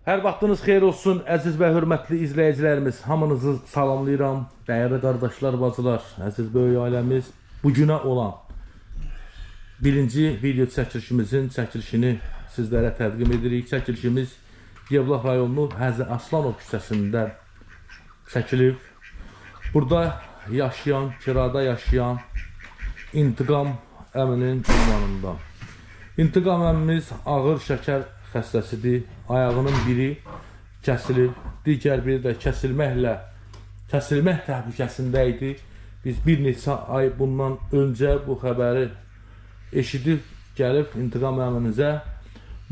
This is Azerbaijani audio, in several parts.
Hər vaxtınız xeyir olsun, əziz və hörmətli izləyicilərimiz. Hamınızı salamlayıram. Dəyərli qardaşlar, bacılar, əziz böyük ailəmiz. Bugünə olan birinci video çəkilişimizin çəkilişini sizlərə təqdim edirik. Çəkilişimiz Yevlax rayonunun Həzi Aslanov küçəsində çəkilib. Burada yaşayan, kirada yaşayan İntiqam əminin ünvanında. İntiqam əmimiz ağır şəkər xəstəsidir. Ayağının biri kəsilib, digər biri də kəsilmək təhlükəsində idi. Biz bir neçə ay bundan öncə bu xəbəri eşidib, gəlib İntiqam əmimizə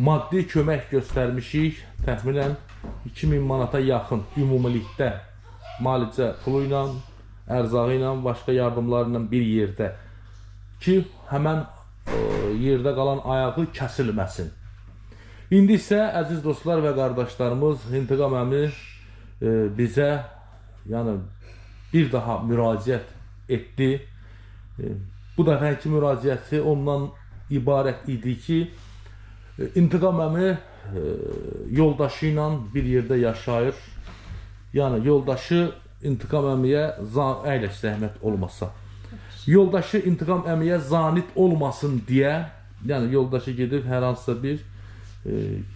maddi kömək göstərmişik. Təxminən 2000 manata yaxın ümumilikdə malicə pulu ilə, ərzağı ilə, başqa yardımlarla bir yerdə ki, həmən yerdə qalan ayağı kəsilməsin. İndi isə əziz dostlar və qardaşlarımız, İntiqam əmi bizə yəni bir daha müraciət etdi. Bu dəfəki müraciəti ondan ibarət idi ki, İntiqam əmi yoldaşı ilə bir yerdə yaşayır. Yəni yoldaşı İntiqam əmiyə əyləş zəhmət olmasa. Yoldaşı İntiqam əmiyə zanit olmasın deyə, yəni yoldaşı gedib hər hansısa bir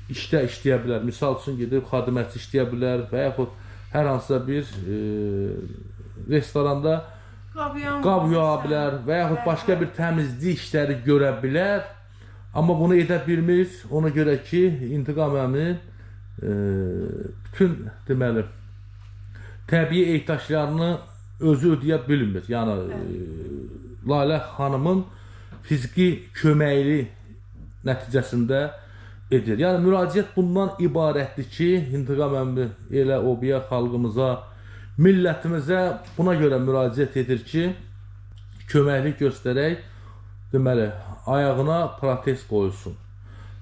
işdə işləyə bilər. Misal üçün gedib xadiməçi işləyə bilər və yaxud hər hansısa bir restoranda qab yuya bilər və yaxud başqa bir təmizlik işləri görə bilər. Amma bunu edə bilmir. Ona görə ki, İntiqam əmi bütün deməli təbii ehtiyaclarını özü ödəyə bilmir. Yəni Lalə xanımın fiziki köməkli nəticəsində edir. Yəni müraciət bundan ibarətdir ki, İntiqam əmi elə obiya xalqımıza, millətimizə buna görə müraciət edir ki, köməklik göstərək, deməli, ayağına protez qoyulsun.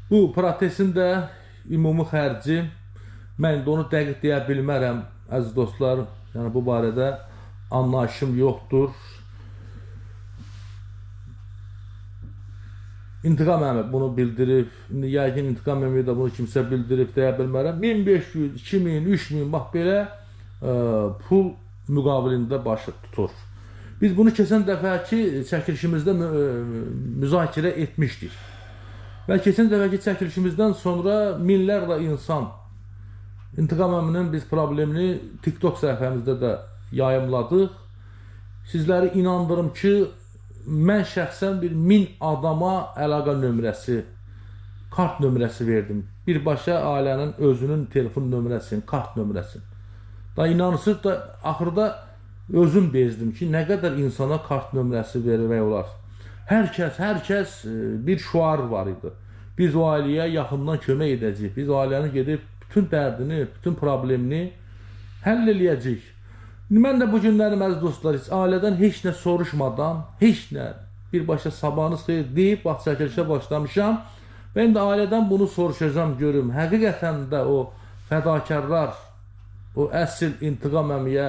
Bu protesin də ümumi xərci, mən də onu dəqiq deyə bilmərəm, əziz dostlar, yəni bu barədə anlayışım yoxdur. İntiqam əmi bunu bildirib, indi yəqin İntiqam əmi də bunu kimsə bildirib deyə bilmərəm. 1500, 2000, 3000 bax belə pul müqabilində başı tutur. Biz bunu keçən dəfəki çəkilişimizdə müzakirə etmişdik. Və keçən dəfəki çəkilişimizdən sonra minlərlə insan İntiqam əminin biz problemini TikTok səhifəmizdə də yayımladıq. Sizləri inandırım ki, mən şəxsən bir 1000 adama əlaqə nömrəsi, kart nömrəsi verdim. Birbaşa ailənin özünün telefon nömrəsini, kart nömrəsini. Da inanırsınız da axırda özüm bezdim ki, nə qədər insana kart nömrəsi vermək olar. Hər kəs bir şüar var idi. Biz o ailəyə yaxından kömək edəcəyik. Biz o ailənin gedib bütün dərdini, bütün problemini həll eləyəcəyik. Mən də bu günlərim, əziz dostlar, heç ailədən heç nə soruşmadan, heç nə birbaşa sabahınız xeyir deyib, bax çəkilişə başlamışam. Və indi ailədən bunu soruşacağam, görüm. Həqiqətən də o fədakarlar, o əsl İntiqam əmiyə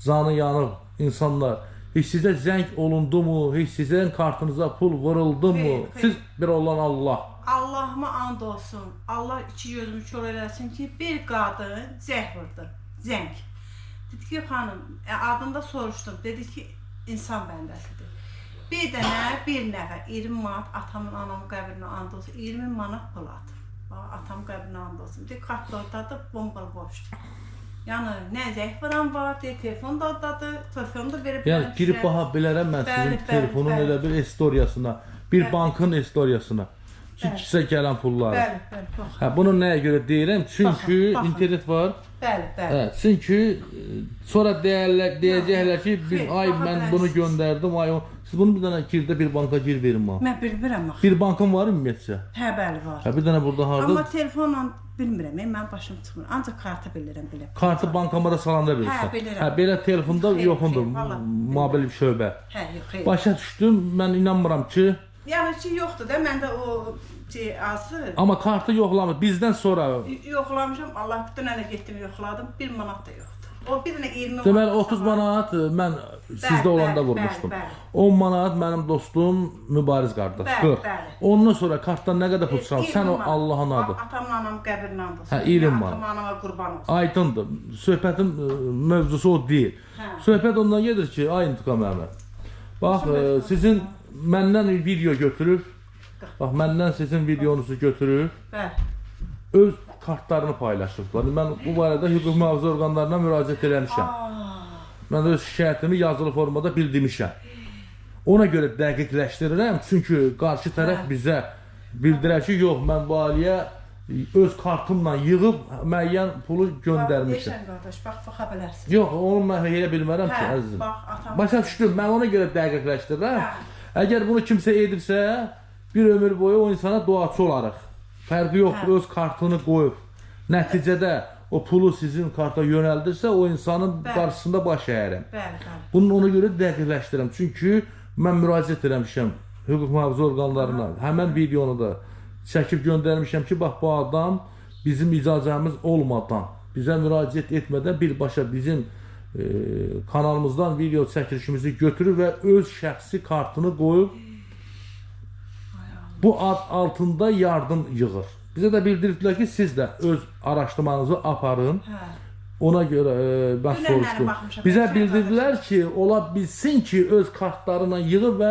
canı yanıb insanlar, heç sizə zəng olundu mu, heç sizin kartınıza pul vuruldu mu? Siz bir olan Allah. Allahıma and olsun, Allah iki gözümü kör eləsin ki, bir qadın zəng vurdu, zəng. Dedi ki, xanım, adını da soruşdum, dedi ki, insan bəndəsidir. Bir dənə, bir nəfər, 20 manat atamın, anamın qəbrinə and olsun, 20 manat pul atıb. Atamın qəbrinə and olsun. Dedi, kart da oradadır, bombalı boşdur. Yəni, nə zəng vuran var, deyir, telefon da oradadır, telefonu da verib. Yəni, girib baxa bilərəm mən sizin telefonun elə bir istoriyasına, bir bankın istoriyasına. Ki, sizə gələn pulları. Bəli, bəli, bax. Hə, bunu nəyə görə deyirəm? Çünki internet var. Bəli, bəli. Hə, çünki sonra deyəcəklər ki, biz, ay mən bunu göndərdim, ay o. Siz bunu bir dənə girdə bir banka gir verin mənə. Mən bilmirəm axı. Bir bankın var ümumiyyətcə? Hə, bəli, var. Hə, bir dənə burada harda? Amma telefonla bilmirəm, mən başım çıxmır. Ancaq kartı bilirəm, belə. Kartı bankamada salanda bilirsən. Hə, bilirəm. Hə, belə telefonda yoxundur, mobil şöbə. Hə, yox, xeyr. Başa düşdüm, mən inanmıram ki. Yəni ki, yoxdur da, məndə o azı. Amma kartı yoxlamır, bizdən sonra. Yoxlamışam, Allah bütün ələ getdim, yoxladım, 1 manat da yoxdur. O bir dənə 20 Deməli 30 manat mən sizdə olanda vurmuşdum. 10 manat mənim dostum Mübariz qardaş, 40. Ondan sonra kartdan nə qədər pul çıxar? Sən o Allahın adı. Atamla anam qəbrinə and olsun. Hə, 20 manat. Atamla anama qurban olsun. Aydındır. Söhbətin mövzusu o deyil. Hə. Söhbət ondan gedir ki, ay İntiqam Əhməd. Bax, sizin məndən video götürüb, bax məndən sizin videonuzu götürüb, Bəli. öz kartlarını paylaşıblar. Mən bu barədə hüquq mühafizə orqanlarına müraciət eləmişəm. Mən öz şikayətimi yazılı formada bildirmişəm. Ona görə dəqiqləşdirirəm, çünki qarşı tərəf bizə bildirər ki, yox, mən bu ailəyə öz kartımla yığıb müəyyən pulu göndərmişəm. Deyirsən qardaş, bax, baxa bilərsən. Yox, onu mən elə bilmərəm ki, əzizim. Bax, atam. Başa düşdüm, mən ona görə dəqiqləşdirirəm. Hə. Əgər bunu kimsə edibsə, bir ömür boyu o insana duaçı olarıq. Fərqi yoxdur, öz kartını qoyub. Nəticədə o pulu sizin karta yönəldirsə, o insanın qarşısında baş əyərəm. Bəli, bəli. Bunu ona görə dəqiqləşdirirəm. Çünki mən müraciət eləmişəm hüquq mühafizə orqanlarına. Həmən videonu da çəkib göndərmişəm ki, bax bu adam bizim icazəmiz olmadan, bizə müraciət etmədən birbaşa bizim kanalımızdan video çəkilişimizi götürür və öz şəxsi kartını qoyub bu ad altında yardım yığır. Bizə də bildirdilər ki, siz də öz araşdırmanızı aparın. Hə. Ona görə mən soruşdum. Bizə bildirdilər ki, ola bilsin ki, öz kartlarına yığır və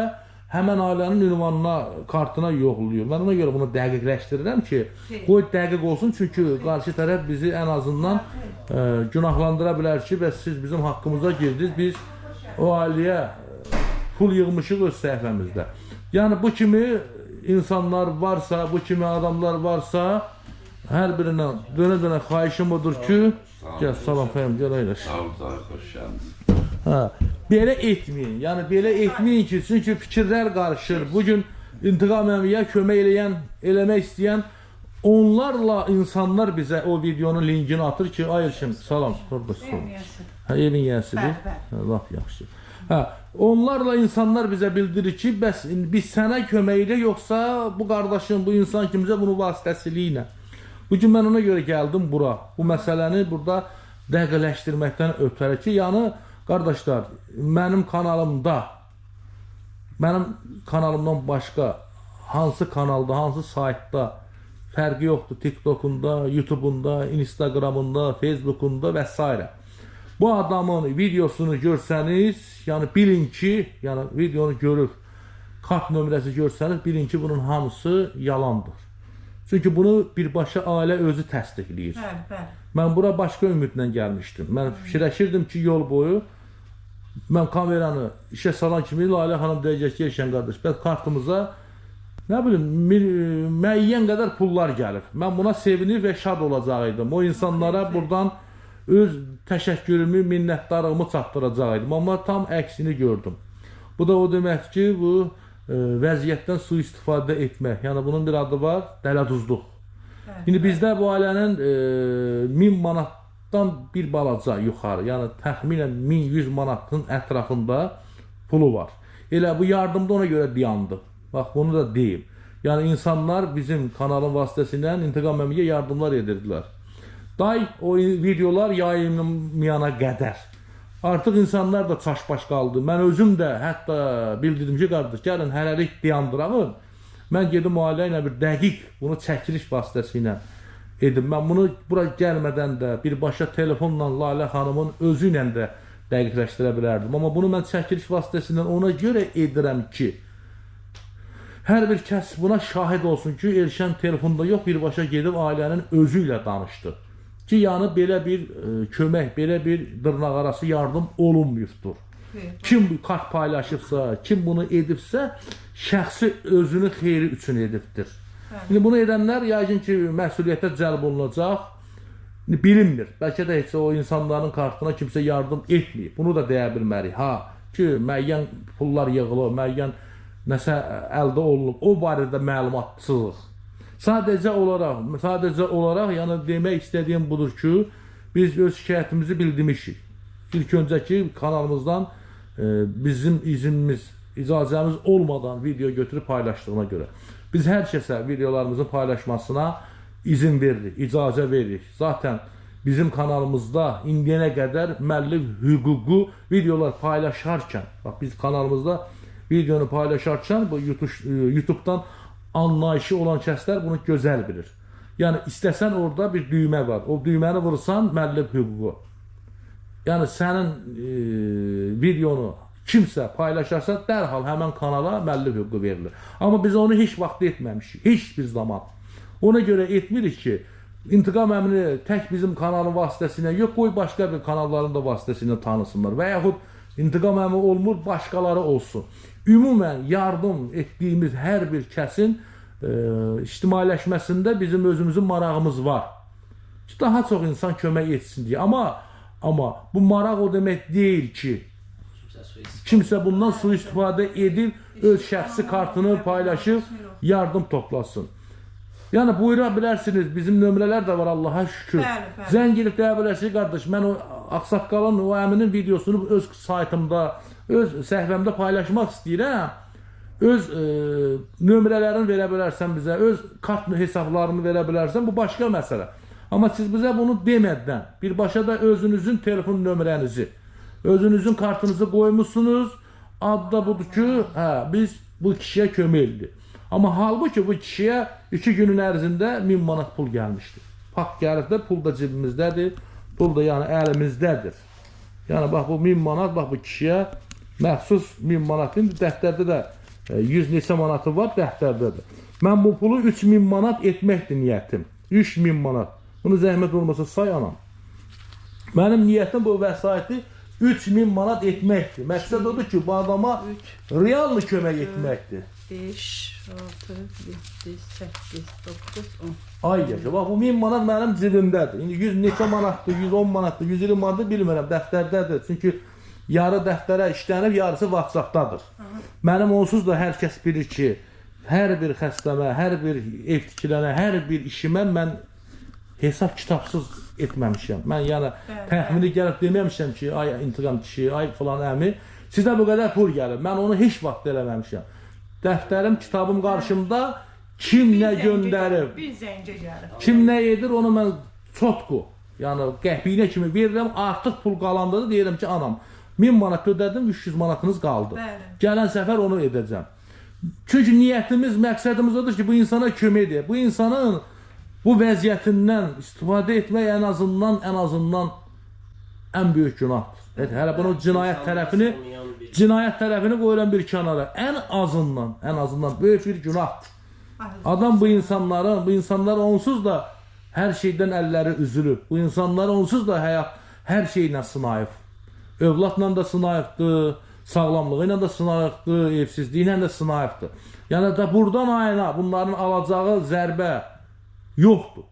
həmən ailənin ünvanına, kartına yoxlayır. Mən ona görə bunu dəqiqləşdirirəm ki, qoy dəqiq olsun, çünki qarşı tərəf bizi ən azından günahlandıra bilər ki, bəs siz bizim haqqımıza girdiniz, biz o ailəyə pul yığmışıq öz səhifəmizdə. Yəni bu kimi insanlar varsa, bu kimi adamlar varsa, hər birinə dönə-dönə xahişim odur ki, gəl, salam xəyam, gəl əyləş. Sağ ol, xoş gəldin. Hə, belə etməyin, yəni belə etməyin ki, çünki fikirlər qarışır. Bugün İntiqam Əmiyə kömək eləyən, eləmək istəyən onlarla insanlar bizə o videonun linkini atır ki, ay Elşin, salam, qardaş, salam. Hə, evin yiyəsidir. Hə, lap yaxşı. Hə, onlarla insanlar bizə bildirir ki, bəs biz sənə kömək elə, yoxsa bu qardaşın, bu insan kimsə bunu vasitəçiliyi ilə. Bugün mən ona görə gəldim bura. Bu məsələni burada dəqiqləşdirməkdən ötəri ki, yəni qardaşlar, mənim kanalımda, mənim kanalımdan başqa hansı kanalda, hansı saytda fərqi yoxdur, TikTok'unda, YouTube'unda, Instagram'ında, Facebook'unda və s. Bu adamın videosunu görsəniz, yəni bilin ki, yəni videonu görüb, kart nömrəsi görsəniz, bilin ki, bunun hamısı yalandır. Çünki bunu birbaşa ailə özü təsdiqləyir. Bəli, bəli. Mən bura başqa ümidlə gəlmişdim. Mən fikirləşirdim ki, yol boyu mən kameranı işə salan kimi Lalə xanım deyəcək ki, Elşən qardaş, bəs kartımıza nə bilim, müəyyən qədər pullar gəlir. Mən buna sevinir və şad olacaq idim. O insanlara buradan öz təşəkkürümü, minnətdarlığımı çatdıracaq idim. Amma tam əksini gördüm. Bu da o deməkdir ki, bu vəziyyətdən sui-istifadə etmək. Yəni bunun bir adı var, dələduzluq. İndi bizdə bu ailənin 1000 manatdan bir balaca yuxarı, yəni təxminən 1100 manatın ətrafında pulu var. Elə bu yardımda ona görə dayandı. Bax, bunu da deyim. Yəni insanlar bizim kanalın vasitəsilə İntiqam Əmiyə yardımlar edirdilər. Day o videolar yayınlayana qədər. Artıq insanlar da çaşbaş qaldı. Mən özüm də hətta bildirdim ki, qardaş, gəlin hələlik dayandırağın. Mən gedim o ailə ilə bir dəqiq bunu çəkiliş vasitəsilə edim. Mən bunu bura gəlmədən də birbaşa telefonla Lalə xanımın özü ilə də dəqiqləşdirə bilərdim. Amma bunu mən çəkiliş vasitəsilə ona görə edirəm ki, hər bir kəs buna şahid olsun ki, Elşən telefonda yox, birbaşa gedib ailənin özü ilə danışdı. Ki, yəni belə bir kömək, belə bir dırnaqarası yardım olunmayıbdır. Kim bu kart paylaşıbsa, kim bunu edibsə, şəxsi özünün xeyri üçün edibdir. İndi bunu edənlər yəqin ki, məsuliyyətə cəlb olunacaq, bilinmir. Bəlkə də heç o insanların kartına kimsə yardım etməyib. Bunu da deyə bilmərik. Ha, ki, müəyyən pullar yığılır, müəyyən nəsə əldə olunub, o barədə məlumatsızlıq. Sadəcə olaraq, yəni demək istədiyim budur ki, biz öz şikayətimizi bildirmişik. İlk öncəki kanalımızdan bizim iznimiz, icazəmiz olmadan video götürüb paylaşdığına görə. Biz hər kəsə videolarımızın paylaşmasına izin veririk, icazə veririk. Zaten bizim kanalımızda indiyənə qədər müəllif hüququ videolar paylaşarkən, bax biz kanalımızda videonu paylaşarkən bu YouTube-dan anlayışı olan kəslər bunu gözəl bilir. Yəni istəsən orada bir düymə var. O düyməni vursan müəllif hüququ. Yəni sənin videonu kimsə paylaşarsa dərhal həmən kanala müəllif hüququ verilir. Amma biz onu heç vaxt etməmişik. Heç bir zaman. Ona görə etmirik ki, İntiqam əmini tək bizim kanalın vasitəsilə yox, qoy başqa bir kanalların da vasitəsilə tanısınlar. Və yaxud İntiqam əmi olmur, başqaları olsun. Ümumən yardım etdiyimiz hər bir kəsin ictimailəşməsində bizim özümüzün marağımız var. Ki, daha çox insan kömək etsin deyə. Amma bu maraq o demək deyil ki, kimsə bundan sui-istifadə edib öz şəxsi kartını paylaşıb yardım toplasın. Yəni buyura bilərsiniz, bizim nömrələr də var Allaha şükür. Bəli, bəli. Zəng edib deyə bilərsiniz, qardaş, mən o ağsaqqalın, o əminin videosunu öz saytımda, öz səhifəmdə paylaşmaq istəyirəm. Öz nömrələrini verə bilərsən bizə, öz kart hesablarını verə bilərsən, bu başqa məsələ. Amma siz bizə bunu demədən, birbaşa da özünüzün telefon nömrənizi, özünüzün kartınızı qoymuşsunuz, adı da budur ki, hə, biz bu kişiyə kömək edirik. Amma halbuki bu kişiyə 2 günün ərzində 1000 manat pul gəlmişdi. Pak gəlib də, pul da cibimizdədir, pul da yəni əlimizdədir. Yəni bax bu 1000 manat, bax bu kişiyə məxsus 1000 manat. İndi dəftərdə də 100 neçə manatı var, dəftərdədir. Mən bu pulu 3000 manat etməkdir niyyətim. 3000 manat. Bunu zəhmət olmasa say anam. Mənim niyyətim bu vəsaiti 3000 manat etməkdir. Məqsəd odur ki, bu adama reallı kömək etməkdir. 5, 6, 7, 8, 9, 10. Ay yaşa, bax bu 1000 manat mənim cibimdədir. İndi 100 neçə manatdır, 110 manatdır, 120 manatdır bilmirəm, dəftərdədir. Çünki yarı dəftərə işlənib, yarısı WhatsApp-dadır. Mənim onsuz da hər kəs bilir ki, hər bir xəstəmə, hər bir ev tikilənə, hər bir işimə mən hesab kitabsız etməmişəm. Mən yəni təxmini gəlib deməmişəm ki, ay İntiqam kişi, ay filan əmi, sizə bu qədər pul gəlib. Mən onu heç vaxt eləməmişəm. Dəftərim, kitabım qarşımda kim nə göndərib, Bir zəngə gəlib. kim nə edir onu mən çotqu, yəni qəpiyinə kimi verirəm, artıq pul qalanda da deyirəm ki, anam 1000 manat ödədim, 300 manatınız qaldı. Bəli. Gələn səfər onu edəcəm. Çünki niyyətimiz, məqsədimiz odur ki, bu insana kömək edək. Bu insanın bu vəziyyətindən istifadə etmək ən azından ən böyük günahdır. Evet, hələ bunu cinayət tərəfini qoyuram bir kənara. Ən azından böyük bir günahdır. Adam bu insanlar onsuz da hər şeydən əlləri üzülüb. Bu insanlar onsuz da həyat hər şeylə sınayıb. Övladla da sınayıbdır, sağlamlığı ilə də sınayıbdır, evsizliyi ilə də sınayıbdır. Yəni da buradan ayına bunların alacağı zərbə yoxdur.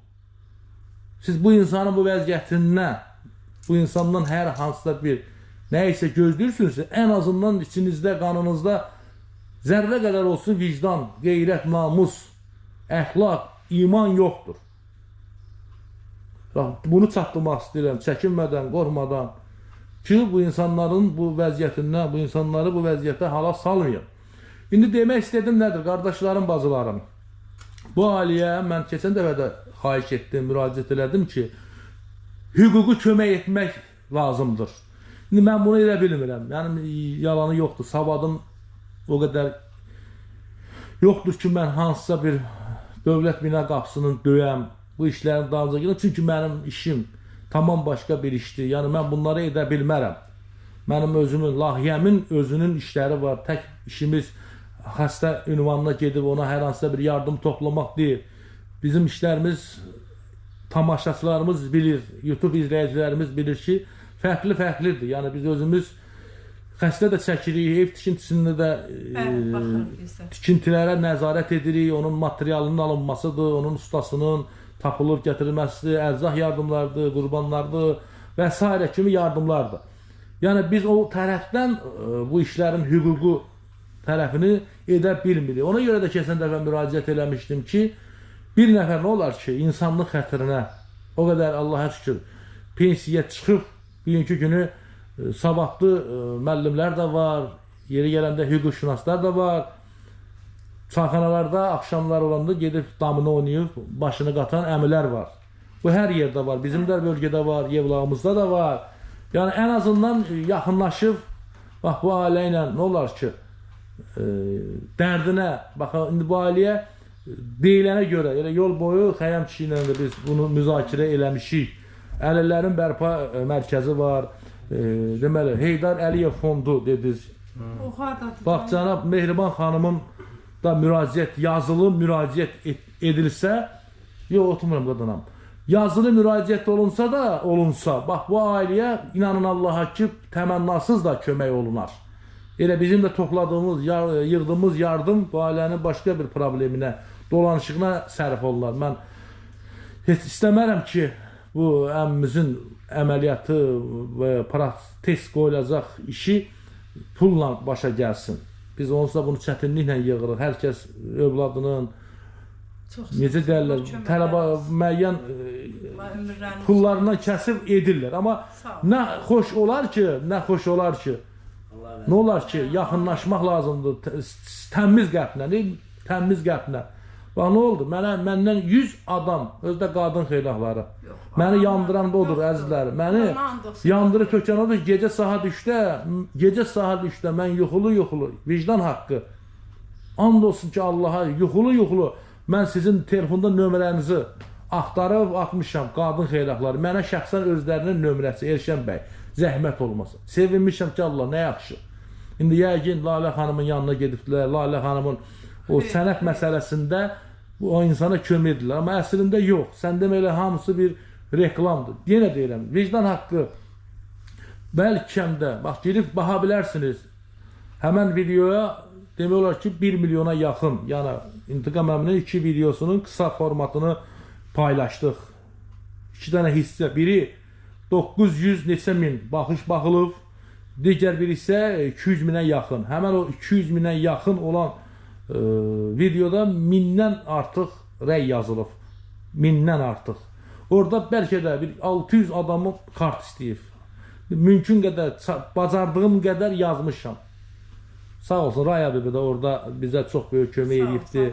Siz bu insanın bu vəziyyətindən, bu insandan hər hansısa bir nə isə gözləyirsinizsə, ən azından içinizdə, qanınızda zərrə qədər olsun vicdan, qeyrət, namus, əxlaq, iman yoxdur. Bax, bunu çatdırmaq istəyirəm, çəkinmədən, qorxmadan ki, bu insanların bu vəziyyətindən, bu insanları bu vəziyyətə hala salmayın. İndi demək istədim nədir, qardaşlarım, bacılarım? Bu ailəyə mən keçən dəfə də xahiş etdim, müraciət elədim ki, hüququ kömək etmək lazımdır. İndi mən bunu elə bilmirəm. Yəni yalanı yoxdur, savadım o qədər yoxdur ki, mən hansısa bir dövlət bina qapısının döyəm, bu işlərin dalınca gedirəm. Çünki mənim işim tamam başqa bir işdir. Yəni mən bunları edə bilmərəm. Mənim özümün, layihəmin özünün işləri var. Tək işimiz xəstə ünvanına gedib ona hər hansısa bir yardım toplamaq deyil. Bizim işlərimiz, tamaşaçılarımız bilir, YouTube izləyicilərimiz bilir ki, fərqli-fərqlidir. Yəni biz özümüz xəstə də çəkirik, ev tikintisində də tikintilərə nəzarət edirik, onun materialının alınmasıdır, onun ustasının tapılıb gətirilməsidir, ərzaq yardımlardır, qurbanlardır və s. kimi yardımlardır. Yəni biz o tərəfdən bu işlərin hüququ tərəfini edə bilmirik. Ona görə də keçən dəfə müraciət eləmişdim ki, bir nəfər nə olar ki, insanlıq xətrinə o qədər Allaha şükür pensiyaya çıxıb, bugünkü günü savadlı müəllimlər də var, yeri gələndə hüquqşünaslar da var. Çayxanalarda axşamlar olanda gedib damını oynayıb, başını qatan əmilər var. Bu hər yerdə var, bizim də bölgədə var, Yevlağımızda da var. Yəni ən azından yaxınlaşıb, bax bu ailə ilə nə olar ki, dərdinə, bax indi bu ailəyə deyilənə görə, elə yol boyu Xəyyam kişi ilə də biz bunu müzakirə eləmişik. Əlillərin bərpa mərkəzi var, deməli Heydər Əliyev fondu dediniz. Bax cənab Mehriban xanımın da müraciət, yazılı müraciət edilsə, yox oturmuram qadınam. Yazılı müraciət olunsa da olunsa, bax bu ailəyə inanın Allaha ki, təmənnasız da kömək olunar. Elə bizim də topladığımız, yığdığımız yardım bu ailənin başqa bir probleminə, dolanışığına sərf olunar. Mən heç istəmərəm ki, bu əmmimizin əməliyyatı və protest qoyulacaq işi pulla başa gəlsin. Biz onsuz da bunu çətinliklə yığırıq. Hər kəs övladının, necə deyərlər, tələbə müəyyən pullarından kəsib edirlər. Amma nə xoş olar ki, nə xoş olar ki, nə olar ki, yaxınlaşmaq lazımdır təmiz qəlblə, təmiz qəlblə. Bax, nə oldu? Məndən 100 adam, özü də qadın xeylaqları. Məni yandıran da odur, əzizlər. Məni yandırıb tökən odur ki, gecə saat 3-də, gecə saat 3-də mən yuxulu-yuxulu, vicdan haqqı. And olsun ki, Allaha yuxulu-yuxulu mən sizin telefonda nömrənizi axtarıb atmışam, qadın xeylaqları. Mənə şəxsən özlərinin nömrəsi, Elşən bəy, zəhmət olmasa. Sevinmişəm ki, Allah, nə yaxşı. İndi yəqin Lalə xanımın yanına gedibdilər, Lalə xanımın o sənət məsələsində o insana kömək edirlər. Amma əslində yox. Sən demə elə hamısı bir reklamdır. Yenə deyirəm, vicdan haqqı bəlkə də, bax, girib baxa bilərsiniz. Həmən videoya demək olar ki, 1 milyona yaxın, yəni İntiqam əminin 2 videosunun qısa formatını paylaşdıq. 2 dənə hissə, biri 900 neçə min baxış baxılıb, digər biri isə 200 minə yaxın. Həmən o 200 minə yaxın olan videoda 1000-dən artıq rəy yazılıb. 1000-dən artıq. Orada bəlkə də bir 600 adamı kart istəyib. Mümkün qədər, bacardığım qədər yazmışam. Sağ olsun, Raya bibi də orada bizə çox böyük kömək eləyibdi.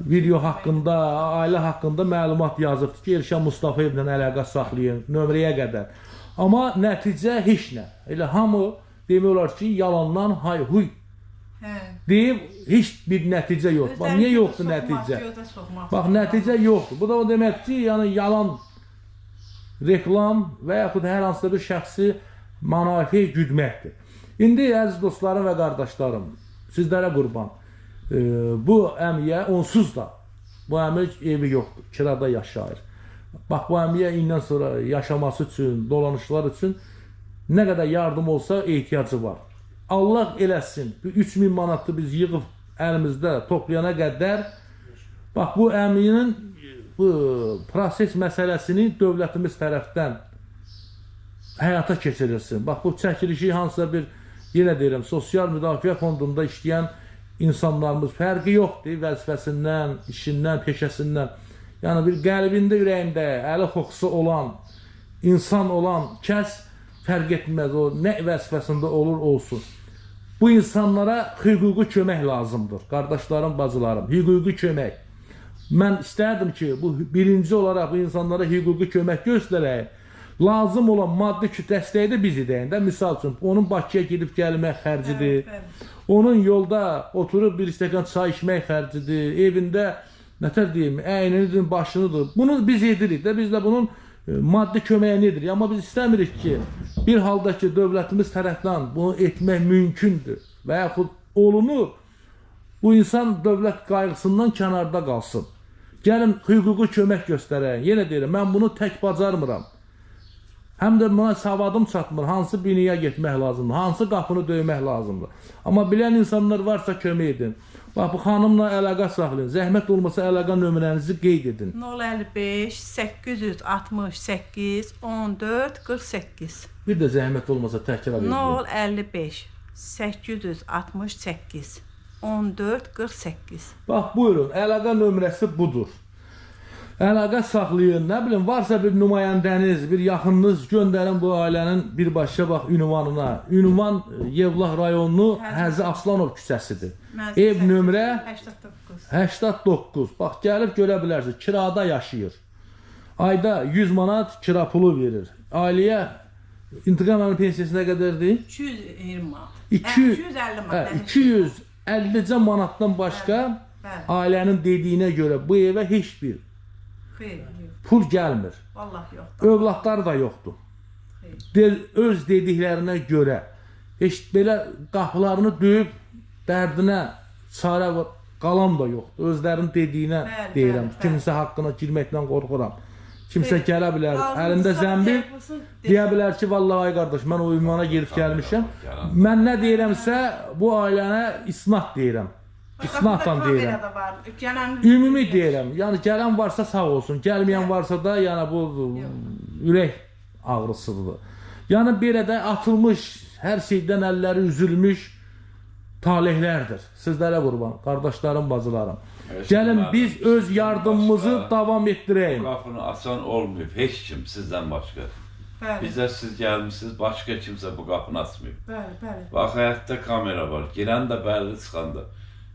Video haqqında, ailə haqqında məlumat yazıbdı ki, Elşən Mustafayevlə əlaqə saxlayın, nömrəyə qədər. Amma nəticə heç nə. Elə hamı demək olar ki, yalandan hay-huy deyib, heç bir nəticə yoxdur. Bax, niyə yoxdur nəticə? Bax, nəticə yoxdur. Bu da o demək ki, yəni yalan reklam və yaxud hər hansısa bir şəxsi mənafe güdməkdir. İndi, əziz dostlarım və qardaşlarım, sizlərə qurban, bu əmiyə onsuz da, bu əmi evi yoxdur, kirada yaşayır. Bax, bu əmiyə indən sonra yaşaması üçün, dolanışlar üçün nə qədər yardım olsa ehtiyacı var. Allah eləsin, bu 3000 manatı biz yığıb əlimizdə toplayana qədər, bax, bu əminin bu proses məsələsini dövlətimiz tərəfdən həyata keçirilsin. Bax, bu çəkilişi hansısa bir, yenə deyirəm, Sosial Müdafiə Fondunda işləyən insanlarımız fərqi yoxdur vəzifəsindən, işindən, peşəsindən. Yəni, bir qəlbində, ürəyində əli xoxusu olan, insan olan kəs fərq etməz, o nə vəzifəsində olur olsun. Bu insanlara hüquqi kömək lazımdır, qardaşlarım, bacılarım, hüquqi kömək. Mən istərdim ki, bu birinci olaraq bu insanlara hüquqi kömək göstərək. Lazım olan maddi dəstəyi də biz edəyik də. Misal üçün, onun Bakıya gedib gəlmək xərcidir, onun yolda oturub bir stəkan çay içmək xərcidir, evində, nətər deyim, əyninidir, başınıdır. Bunu biz edirik də, biz də bunun maddi köməyini edirik. Amma biz istəmirik ki, bir halda ki, dövlətimiz tərəfdən bunu etmək mümkündür və yaxud olunur, bu insan dövlət qayğısından kənarda qalsın. Gəlin, hüquqi kömək göstərək. Yenə deyirəm, mən bunu tək bacarmıram. Həm də buna savadım çatmır, hansı binaya getmək lazımdır, hansı qapını döymək lazımdır. Amma bilən insanlar varsa kömək edin. Bax, bu xanımla əlaqə saxlayın. Zəhmət olmasa əlaqə nömrənizi qeyd edin. 055 868 14 48. Bir də zəhmət olmasa təkrar edin. 055 868 14 48. Bax, buyurun, əlaqə nömrəsi budur. Əlaqə saxlayın, nə bilim, varsa bir nümayəndəniz, bir yaxınınız göndərin bu ailənin birbaşa bax ünvanına. Ünvan Yevlax rayonu Həzi Aslanov küçəsidir. Ev nömrə 89. 89. Bax, gəlib görə bilərsiniz, kirada yaşayır. Ayda 100 manat kira pulu verir. Ailəyə İntiqam əminin pensiyası nə qədərdir? 220 manat. 250 manat. 250 manatdan başqa Bəli. Ailənin dediyinə görə bu evə heç bir Xeyr, yox. pul gəlmir. Vallahi yoxdur. Övladları da yoxdur. Xeyr. Öz dediklərinə görə heç belə qapılarını döyüb dərdinə çarə qalan da yoxdur. Özlərinin dediyinə bəli, deyirəm. Bəli, Kimsə haqqına girməkdən qorxuram. Kimsə Xeyr. gələ bilər, əlində zəmbil deyə bilər ki, vallahi ay qardaş, mən o ünvana gedib gəlmişəm. Mən nə deyirəmsə, bu ailənə isnad deyirəm. İsnadla deyirəm. Ümumi deyirəm. Yəni gələn varsa sağ olsun, gəlməyən varsa da yəni bu ürək ağrısıdır. Yəni belə də atılmış, hər şeydən əlləri üzülmüş talehlərdir. Sizlərə qurban, qardaşlarım, bacılarım. Gəlin biz öz yardımımızı davam etdirəyim. Bu qapını açan olmayıb, heç kim sizdən başqa. Bəli. Bizə siz gəlmişsiniz, başqa kimsə bu qapını açmayıb. Bəli, bəli. Bax, həyətdə kamera var, girən də bəlli, çıxan da.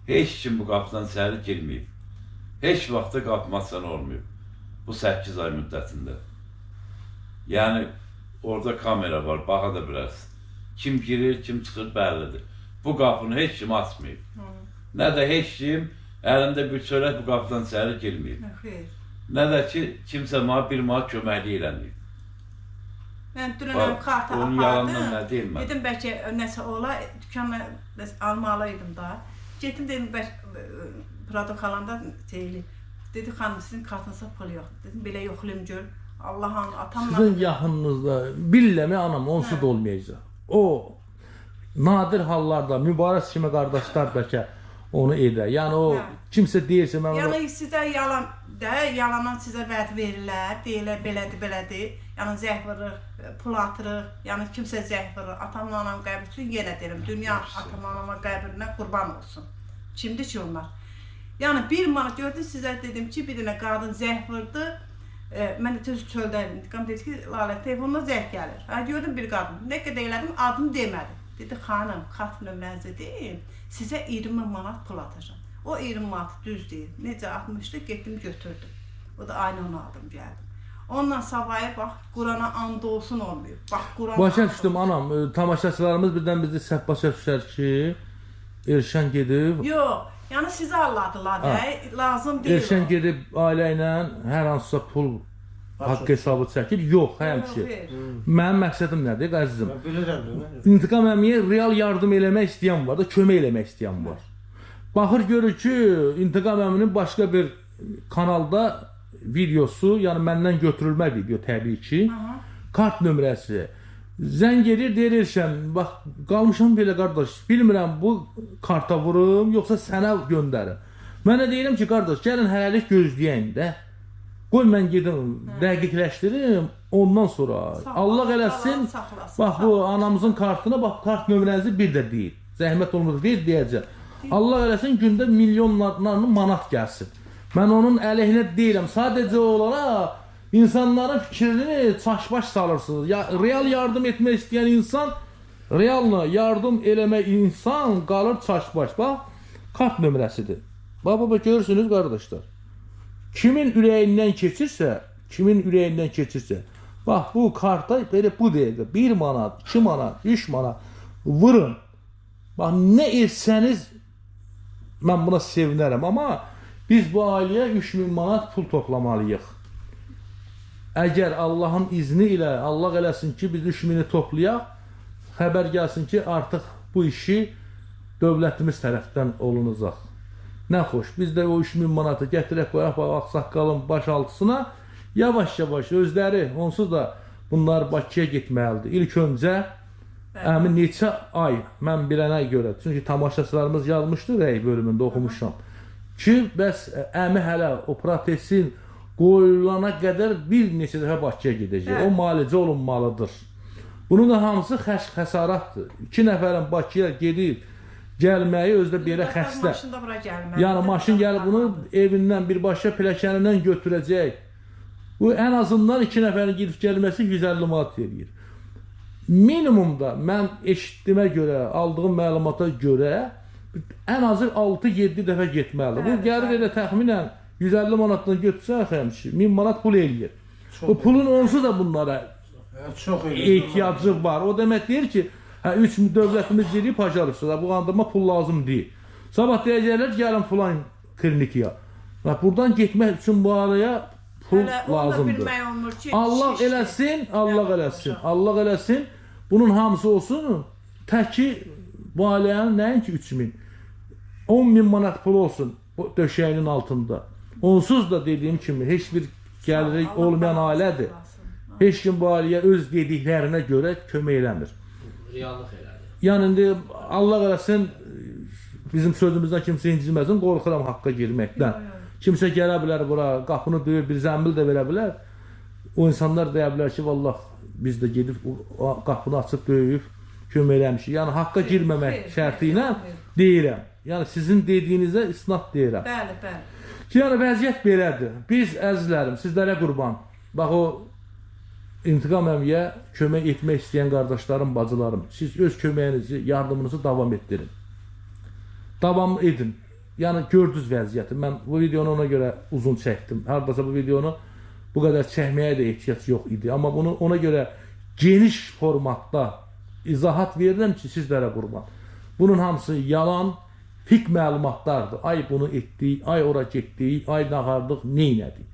Heç kim bu qapıdan içəri girməyib. Heç vaxt da qapımı açan olmayıb. Bu 8 ay müddətində. Yəni, orada kamera var, baxa da bilərsin. Kim girir, kim çıxır bəllidir. Bu qapını heç kim açmayıb. Nə də heç kim əlində bir çörək bu qapıdan içəri girməyib. Xeyr. Nə də ki, kimsə mənə bir manat köməklik eləməyib. Mən dünən kartı Onun yalandan nə deyim mən? Dedim, bəlkə nəsə ola, dükanla almalıydım da. Getdim, dedim, bəlkə produkt alanda deyil. Dedi, xanım, sizin kartınızda pul yoxdur. Dedim, belə yoxlayım gör. Allah'ın, atamla... Sizin yaxınınızda, billəmi anam, onsuz da olmayacaq. O, nadir hallarda mübarək kimi qardaşlar bəlkə onu edə. Yəni o, kimsə deyirsə mən... Yəni sizə yalan də, yalandan sizə vəd verirlər, deyirlər, belədir, belədir. Yəni zəh vurur, pul atırıq, yəni kimsə zəh vurur. Atamla anam qəbir üçün yenə deyirəm, dünya atamla anama qəbrinə qurban olsun. Kimdir ki onlar? Yəni bir manat gördüm, sizə dedim ki, bir dənə qadın zəh vurdu. Mən də tez çöldə idim. İntiqam dedi ki, Lalə, telefonuna zəh gəlir. Hə, gördüm bir qadın. Nə qədər elədim, adını demədim. Dedi, xanım, kart nömrənizi deyim, sizə 20 manat pul atacağam. O 20 manat düz deyil. Necə atmışdı, getdim götürdüm. O da aynı onu aldım, gəldim. Ondan sabahı bax, Qurana and olsun olmuyor. Bax, Qurana. Başa düşdüm, anam. Tamaşaçılarımız birdən bizi səhv başa düşər ki, Elşən gedib. Yox, yəni sizi alladılar da, lazım deyil. Elşən gedib ailə ilə hər hansısa pul haqq hesabı çəkir. Yox, həmçi. Mənim məqsədim nədir, əzizim? Bilirəm. İntiqam əmiyə real yardım eləmək istəyən var da, kömək eləmək istəyən var. Baxır, görür ki, İntiqam əminin başqa bir kanalda videosu, yəni məndən götürülmə video təbii ki, kart nömrəsi. Zəng edir, deyir Elşən, bax, qalmışam belə qardaş, bilmirəm bu karta vurum, yoxsa sənə göndərim. Mən də deyirəm ki, qardaş, gəlin hələlik gözləyəyim də. Qoy mən gedim, dəqiqləşdirim, ondan sonra Allah eləsin, bax bu anamızın kartına, bax kart nömrənizi bir də deyil. Zəhmət olmaz, deyil deyəcəm. Allah eləsin, gündə milyonlarla manat gəlsin. Mən onun əleyhinə deyirəm, sadəcə olaraq insanların fikrini çaşbaş salırsınız. Ya, real yardım etmək istəyən insan, realla yardım eləmək insan qalır çaşbaş. Bax, kart nömrəsidir. Bax, bax, görürsünüz qardaşlar. Kimin ürəyindən keçirsə, kimin ürəyindən keçirsə, bax, bu karta belə bu dəqiqə 1 manat, 2 manat, 3 manat vurun. Bax, nə etsəniz mən buna sevinərəm. Amma biz bu ailəyə 3000 manat pul toplamalıyıq. Əgər Allahın izni ilə, Allah eləsin ki, biz 3000-i toplayaq, xəbər gəlsin ki, artıq bu işi dövlətimiz tərəfdən olunacaq. Nə xoş, biz də o 3000 manatı gətirək, qoyaq, ağsaqqalın baş altısına, yavaş-yavaş özləri, onsuz da bunlar Bakıya getməlidir. İlk öncə, əmi neçə ay, mən bilənə görə, çünki tamaşaçılarımız yazmışdı, rəy bölümündə oxumuşam, ki, bəs əmi hələ o protesin qoyulana qədər bir neçə dəfə Bakıya gedəcək. O müalicə olunmalıdır. Bunun da hamısı xəsarətdir. 2 nəfərin Bakıya gedib gəlməyi özdə belə xəstə. Yəni maşın gəlib bunu evindən birbaşa pilləkənindən götürəcək. Bu ən azından 2 nəfərin gedib gəlməsi 150 manat eləyir. Minimumda mən eşitdiyimə görə, aldığım məlumata görə ən azı 6-7 dəfə getməlidir. Bu gəlir elə təxminən 150 manatdan götürsən, həmçi 1000 manat pul eləyir. Bu pulun onsuz da bunlara Çox ehtiyacı var. O demək deyir ki, hə 3 dövlətimiz deyir, pajarıbsa, bu qandırma pul lazım deyil. Sabah deyəcəklər ki, gəlin filan klinikiya. Və buradan getmək üçün bu araya pul Hələ onu da lazımdır. bilmək olmur ki, Allah şişdi. eləsin, Allah eləsin, Allah eləsin. Bunun hamısı olsun. Təki bu ailənin nəinki 3000, 10.000 manat pulu olsun bu döşəyinin altında. Onsuz da dediyim kimi heç bir gəliri Allah olmayan balasını ailədir. saxlasın. Heç kim bu ailəyə öz dediklərinə görə kömək eləmir. Reallıq elədi. Yəni indi Allah eləsin bizim sözümüzdən kimsə inciməsin, qorxuram haqqa girməkdən. Kimsə gələ bilər bura, qapını döyür, bir zəmbil də verə bilər. O insanlar deyə bilər ki, vallah biz də gedib o qapını açıb döyüb kömək eləmişik. Yəni haqqa girməmək xeyr, şərti ilə xeyr. deyirəm. Yəni sizin dediyinizə isnad deyirəm. Bəli, bəli. Ki, yəni vəziyyət belədir. Biz əzizlərim, sizlərə qurban. Bax o İntiqam əmiyə kömək etmək istəyən qardaşlarım, bacılarım, siz öz köməyinizi, yardımınızı davam etdirin. Davam edin. Yəni gördünüz vəziyyəti. Mən bu videonu ona görə uzun çəkdim. Hardasa bu videonu bu qədər çəkməyə də ehtiyac yox idi. Amma bunu ona görə geniş formatda izahat verirəm ki, sizlərə qurban. Bunun hamısı yalan, fik məlumatlardır. Ay bunu etdik, ay ora getdik, ay nağardıq, neynədik?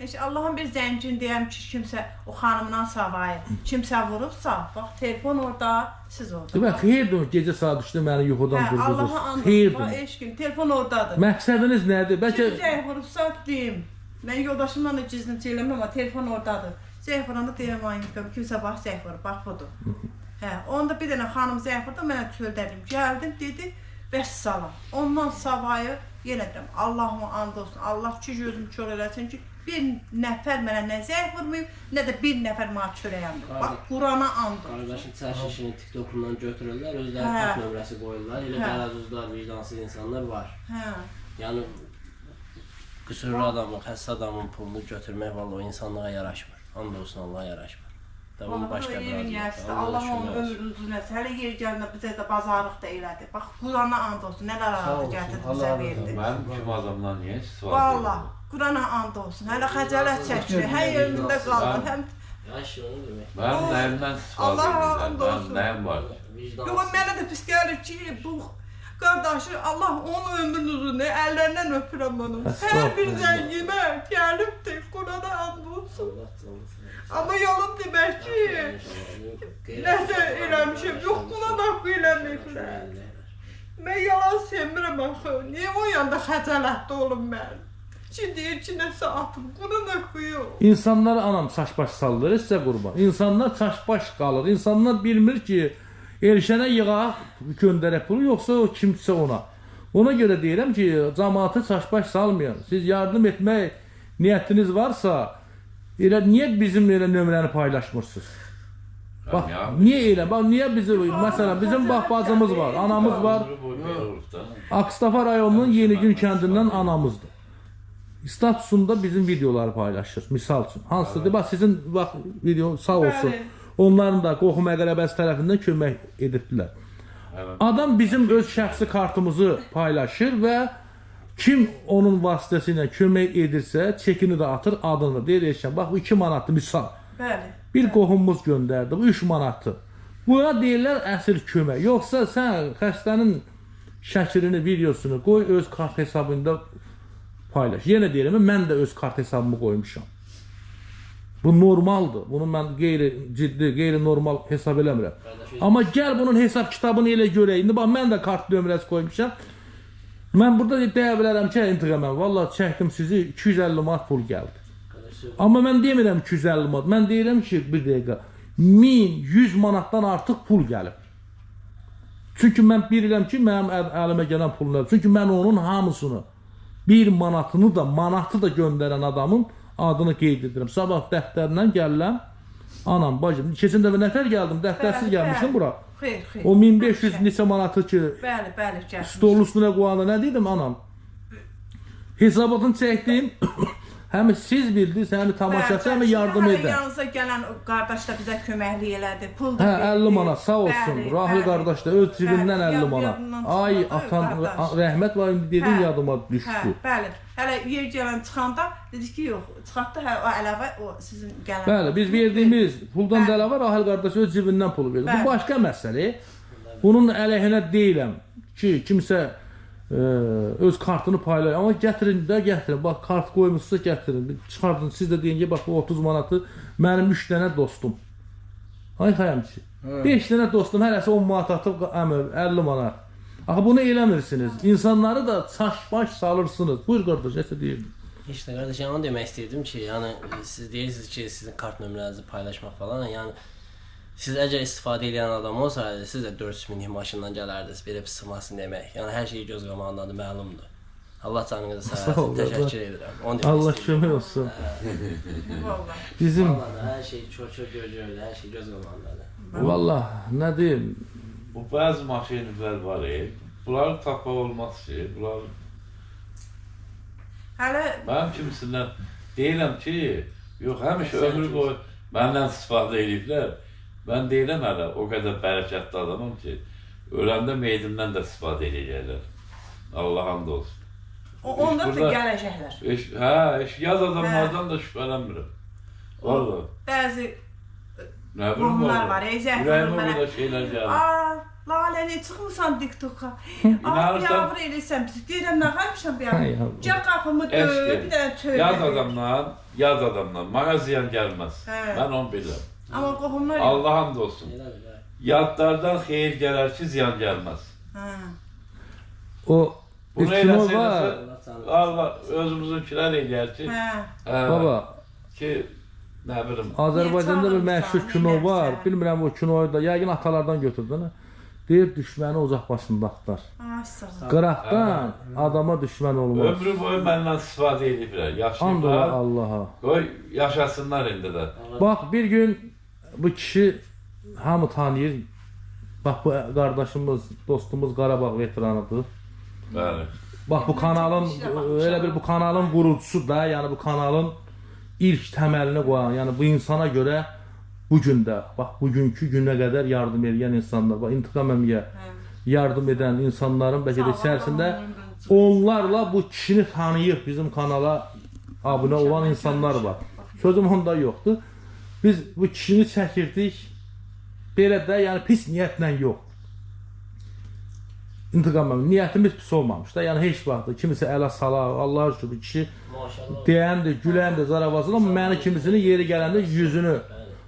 Heç Allahın bir zəngin deyəm ki, kimsə o xanımdan savayı, kimsə vurubsa, bax telefon orada, siz orada. Demək, xeyirdir, gecə saat 3-də məni yuxudan Hə, durğuzur. Allaha and olsun. Xeyirdir. Bax, eşqim, telefon oradadır. Məqsədiniz nədir? Bəlkə Kim zəng vurubsa deyim. Mən yoldaşımla da gizlinci eləmirəm, amma telefon oradadır. Zəng vuranda deyirəm, ay kimsə bax zəng vurub, bax budur. Hə, onda bir dənə xanım zəng vurdu, mənə çöldədim. Gəldim, dedi, vəssalam. Ondan savayı yenə deyirəm, Allahıma and olsun. Allah ki gözüm kör eləsin ki, bir nəfər mənə nə zəng vurmayıb, nə də bir nəfər mənə çörək almayıb. Bax, Qurana and olsun. Qardaşın çəkilişini TikTokundan götürürlər, özləri Hə. kart nömrəsi qoyurlar. Elə Hə. qəlazuzlar, vicdansız insanlar var. Hə. Yəni qüsurlu adamın, xəstə adamın pulunu götürmək vallah o insanlığa yaraşmır. And olsun Allaha yaraşmır. Da bunun Vallahi başqa bir yerin adı yoxdur. gəlsin, Allah'a Allah onun şükürlər olsun. ömrünü uzun etsin. Hələ yer gələndə bizə də bazarlıq da elədi. Bax, Qurana and olsun, nələr Sağ aldı, olsun, gətirdi Allah bizə razı verdi. olsun. Mənim kimi adamdan niyə istifadə Vallah, edirlər? Qurana and olsun. Hələ xəcalət çəkir, həm yerində qaldı, həm Yaş onu demək. Mənim nəyimdən istifadə Allah edirlər? and Mənim olsun. nəyim var ki? Vicdansız. Yox, mənə də pis gəlir ki, bu qardaşı Allah onun ömrünü uzun, əllərindən öpürəm onu. Hər bir zəngimə gəlibdi, Qurana and olsun. Allah canını sağ olsun. Amma yalan demək ki, nəsə eləmişəm, yox, buna da eləməyiblər. Mən yalan sevmirəm axı. Niyə o yanda xəcalətli olum mən? Ki deyir ki, nəsə atım, Quran oxuyur. İnsanlar anam çaşbaş salır, sizə qurban. İnsanlar çaşbaş qalır. İnsanlar bilmir ki, Elşənə yığaq, göndərək pulu, yoxsa o kimsə ona. Ona görə deyirəm ki, cəmaatı çaşbaş salmayın. Siz yardım etmək niyyətiniz varsa, elə niyə bizim elə nömrəni paylaşmırsınız? Bax, Ya, niyə elə? Bax, niyə bizi, məsələn, bizim bax bacımız var, anamız var. Ömrü boyu belə olub da. Akstafa rayonunun Yenigün kəndindən anamızdır. Statusunda bizim videoları paylaşır, misal üçün. Hansıdır? Bax sizin bax video sağ olsun. Bəli. Onların da qohum əqrəbəsi tərəfindən kömək edibdilər. Həmən. Adam bizim öz şəxsi kartımızı paylaşır və kim onun vasitəsilə kömək edirsə, çekini də atır, adını da deyir Elşən. Bax bu 2 manatdır misal. Bəli. Bir qohumumuz göndərdi, bu 3 manatı. Buna deyirlər əsl kömək. Yoxsa sən xəstənin şəklini, videosunu qoy öz kart hesabında paylaş. Yenə deyirəm, mən də öz kart hesabımı qoymuşam. Bu normaldır. Bunu mən qeyri-ciddi, qeyri-normal hesab eləmirəm. Amma gəl bunun hesab kitabını elə görək. İndi bax mən də kart nömrəsi qoymuşam. Mən burada deyə bilərəm ki, İntiqam müəllim, vallahi çəkdim sizi 250 manat pul gəldi. Amma mən demirəm 250 manat. Mən deyirəm ki, bir dəqiqə 1100 manatdan artıq pul gəlib. Çünki mən bilirəm ki, mənim əlimə gələn pul nədir. Çünki mən onun hamısını bir manatını da, manatı da göndərən adamın adını qeyd edirəm. Sabah dəftərlə gəlirəm. Anam, bacım, keçən dəfə nətər gəldim, dəftərsiz gəlmişdim bura. Xeyr, xeyr. O 1500 neçə manatı ki, Bəli, bəli, gəlmiş. stolun üstünə qoyanda nə dedim anam? Hesabatını çəkdim. Həm siz bildiniz, həm tamaşaçı, həm yardım Hələ edən. yanınıza gələn o qardaş da bizə köməklik elədi. Pul da Hə, verdi. 50 manat sağ olsun. Bəli, Rahil bəli. qardaş da öz cibindən Bəli, 50 manat. yadından Ay çıxmadı, atan qardaş. rəhmət var indi dedin Hə. yadıma Hə, düşdü. bəli. Hələ yer gələn çıxanda dedi ki, yox, çıxartdı hə o əlavə o sizin gələn. Bəli, biz verdiyimiz puldan da Bəli. əlavə Rahil qardaş öz cibindən pulu verdi. Bu Bəli. başqa məsələ. Bunun əleyhinə deyiləm ki, kimsə öz kartını paylayır. Amma gətirin də gətirin. Bax kart qoymusunuzsa gətirin. Çıxardın. Siz də deyin ki, bax bu 30 manatı mənim 3 dənə dostum. Ay xəyamçı. 5 dənə dostum hərəsi 10 manat atıb, əmi 50 manat. Axı bunu eləmirsiniz. İnsanları da çaş-baş salırsınız. Buyur qardaş, nəsə deyirdin. Heç nə qardaş, yəni onu demək istəyirdim ki, yəni siz deyirsiniz ki, sizin kart nömrənizi paylaşmaq falan, yəni siz əgər istifadə edən adam olsaydınız, siz də 400 minlik maşından gələrdiniz, belə pis çıxmasın demək. Yəni hər şey göz qabağındadır, məlumdur. Allah canınızı sağ Sağ ol, olsun. Təşəkkür edirəm. Onu demək Allah istəyirdim. kömək olsun. Vallahi. Bizim Vallahi hər şey çox-çox görünür, hər şey göz qabağındadır. vallah nə deyim, Bu bəzi maşinlər var, bunları tapmaq olmaz ki, bunlar Hələ mənim kimisindən deyirəm ki, yox, həmişə Sən ömrü boyu məndən istifadə eləyiblər. Mən deyirəm hələ o qədər bərəkətli adamam ki, öləndə meyidimdən də istifadə eləyəcəklər. Allah and olsun. onda da Burada- gələcəklər. Hə, yad adamlardan da şübhələnmirəm. Vallahi. Bəzi Nə bilim qohumlar vallahi. var, ey zəh Ürəyimə vurur mənə. burada şeylər gəlir. Aa, Lalə nə çıxmısan TikToka? Aa, İnanırsan- biabır eləyirsən bizi. Deyirəm nə qalmışam Ay biabır. Allah. Gəl qapımı döy, Eşki. bir dənə tövbə. Yad adamdan, yad adamdan mənə ziyan gəlməz. Hə. Mən onu bilirəm. Amma qohumlar yox. Allah and olsun. Elədir, bəli. Yadlardan xeyir gələr ki, ziyan gəlməz. Hə. o bir Bunu kino eləsə var. eləsə, Allah canınızı Allah özümüzünkilər eləyər ki, Hə. hə, Baba, ki, nə bilim, Azərbaycanda bir Niyə məşhur çağırmısan, kino nə var. eləsən? Bilmirəm o kinoyu da yəqin atalardan götürdün. Deyir düşməni ocaq başında axtar. Ay sağ ol. Qıraqdan adama düşmən olmaz. ömrü boyu məndən istifadə ediblər, And ola yaşayıblar. Allaha. Qoy yaşasınlar indi də. Bax bir gün bu kişi hamı tanıyır. Bax bu qardaşımız, dostumuz Qarabağ veteranıdır. Bəli. Bax bu kanalın elə bir bu kanalın qurucusu da, yəni bu kanalın ilk təməlini qoyan, yəni bu insana görə bu gün də, bax bugünkü günə qədər yardım edən insanlar, bax İntiqam əmiyə yardım edən insanların bəlkə də içərisində onlarla bu kişini tanıyıb bizim kanala abunə olan insanlar var. Sözüm onda yoxdur. Biz bu kişini çəkirdik. Belə də, yəni pis niyyətlə yox. İntiqam əmi, niyyətimiz pis olmamış da. Yəni heç vaxt kimisə ələ salaq, Allah şükür bu kişi Maşallah. deyəndir, güləndir, zaravazdır, amma məni kimisinin yeri gələndə yüzünü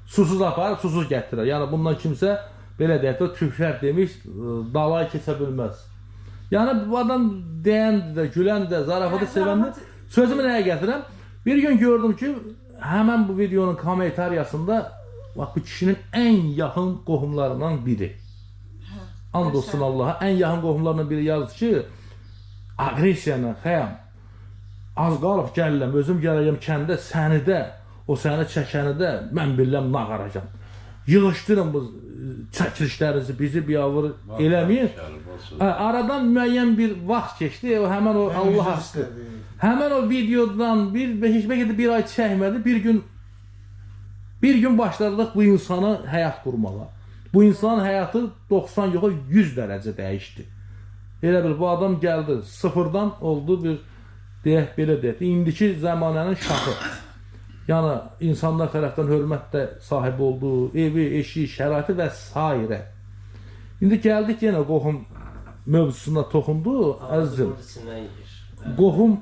susuz aparıb, susuz gətirər. Yəni bundan kimsə belə deyək də türklər demiş, dalay keçə bilməz. Yəni bu adam deyəndir də, gülən də, zarafatı sevəndir. Sözümü nəyə gətirəm? Bir gün gördüm ki, həmən bu videonun kommentariyasında bax bu kişinin ən yaxın qohumlarından biri. And olsun Allaha, ən yaxın qohumlarından biri yazdı ki, aqressiyanı, xəyam, az qalıb gəlirəm, özüm gələcəm kəndə, səni də, o səni çəkəni də mən bilirəm nağaracam. Yığışdırın bu çəkilişlərinizi, bizi biavır eləməyin. Hə, aradan müəyyən bir vaxt keçdi, o həmən o Allah haqqı. Həmən o videodan bir heç bəlkə də bir ay çəkmədi, bir gün başladıq bu insana həyat qurmağa. Bu insanın həyatı 90 yox, 100 dərəcə dəyişdi. Elə bil bu adam gəldi, sıfırdan oldu bir deyək belə deyək. İndiki zəmanənin şahı. Yəni insanlar tərəfdən hörmət də sahib oldu, evi, eşi, şəraiti və s. İndi gəldik yenə qohum mövzusuna toxundu, əzizim. İçindən yeyir. Qohum,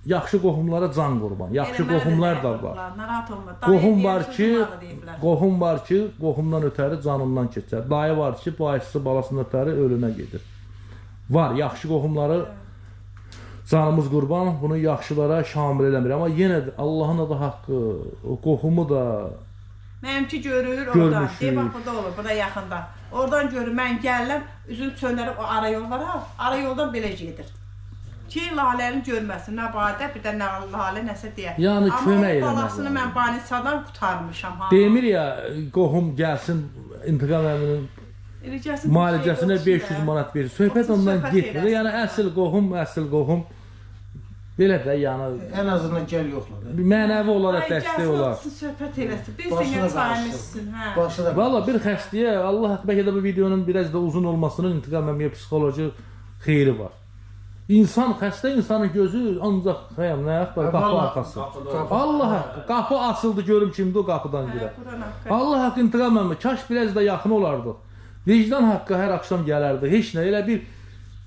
yaxşı qohumlara can qurban. Yaxşı Elə mənə də qohumlar da zəng var. vurdular, Narahat olma. Dayı Qohum deyir, var ki, sözüm alı deyiblər. qohum var ki, qohumdan ötəri canından keçər. Dayı var ki, bayısı balasından ötəri ölümə gedir. Var, yaxşı qohumları canımız qurban, bunu yaxşılara şamil eləmir. Amma yenə də Allahın adı haqqı, o qohumu da Mənimki görür oradan. Görmüşük. Deyir bax burada olur, burada yaxında. Oradan görür, mən gəlirəm, üzünü çöndərib o ara yol var ha, ara yoldan belə gedir. Ki Laləni görməsin, nə badə, bir də nə Lalə nəsə deyə. Yəni Amma kömək o eləmək balasını lazım. mən banisadan qurtarmışam ha. demir ya, qohum gəlsin İntiqam əminin Elə gəlsin bir müalicəsinə şey 500 manat verir. Söhbət Otursun, ondan söhbət getmir. eləsin. Yəni əsl qohum, əsl qohum Belə də yəni Ən azından gəl yoxla da. bir mənəvi olaraq Ay, dəstək gəlsin, olar. otursun, söhbət eləsin. Bir Başına sənə çayımı qarışsın. içsin, hə. Başı da Valla bir xəstəyə Allah haqqı bəlkə də bu videonun biraz da uzun olmasının İntiqam əmiyə psixoloji xeyri var. İnsan xəstə insanın gözü ancaq xəyam nə vaxt var Hə, qapı vallahi, arxası. qapı- Allah haqqı qapı açıldı görüm kimdir o qapıdan Hə, girər. Quran haqqı. Allah haqqı İntiqam əmi kaş biraz da yaxın olardıq. Vicdan haqqı hər axşam gələrdi. Heç nə elə bir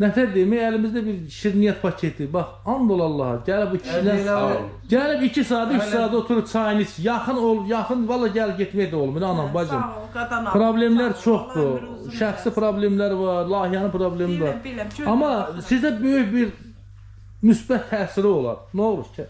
nətər deyim, əlimizdə bir şirniyyat paketi. Bax, and ol Allaha, gəlib bu kişilər Elə o- gəlib 2 saat, 3 Hələ- saat oturub çayını iç. Yaxın ol, yaxın valla gəl getmək də olmur anam, bacım. Sağ ol, qadan al. Problemlər Sağ ol, çoxdur. Allah ömrü uzun Şəxsi eləsin. problemlər var, layihənin problemi var. Bilirəm, bilirəm. Çox Amma baxıram. sizə böyük bir müsbət təsiri olar. Nə olur ki?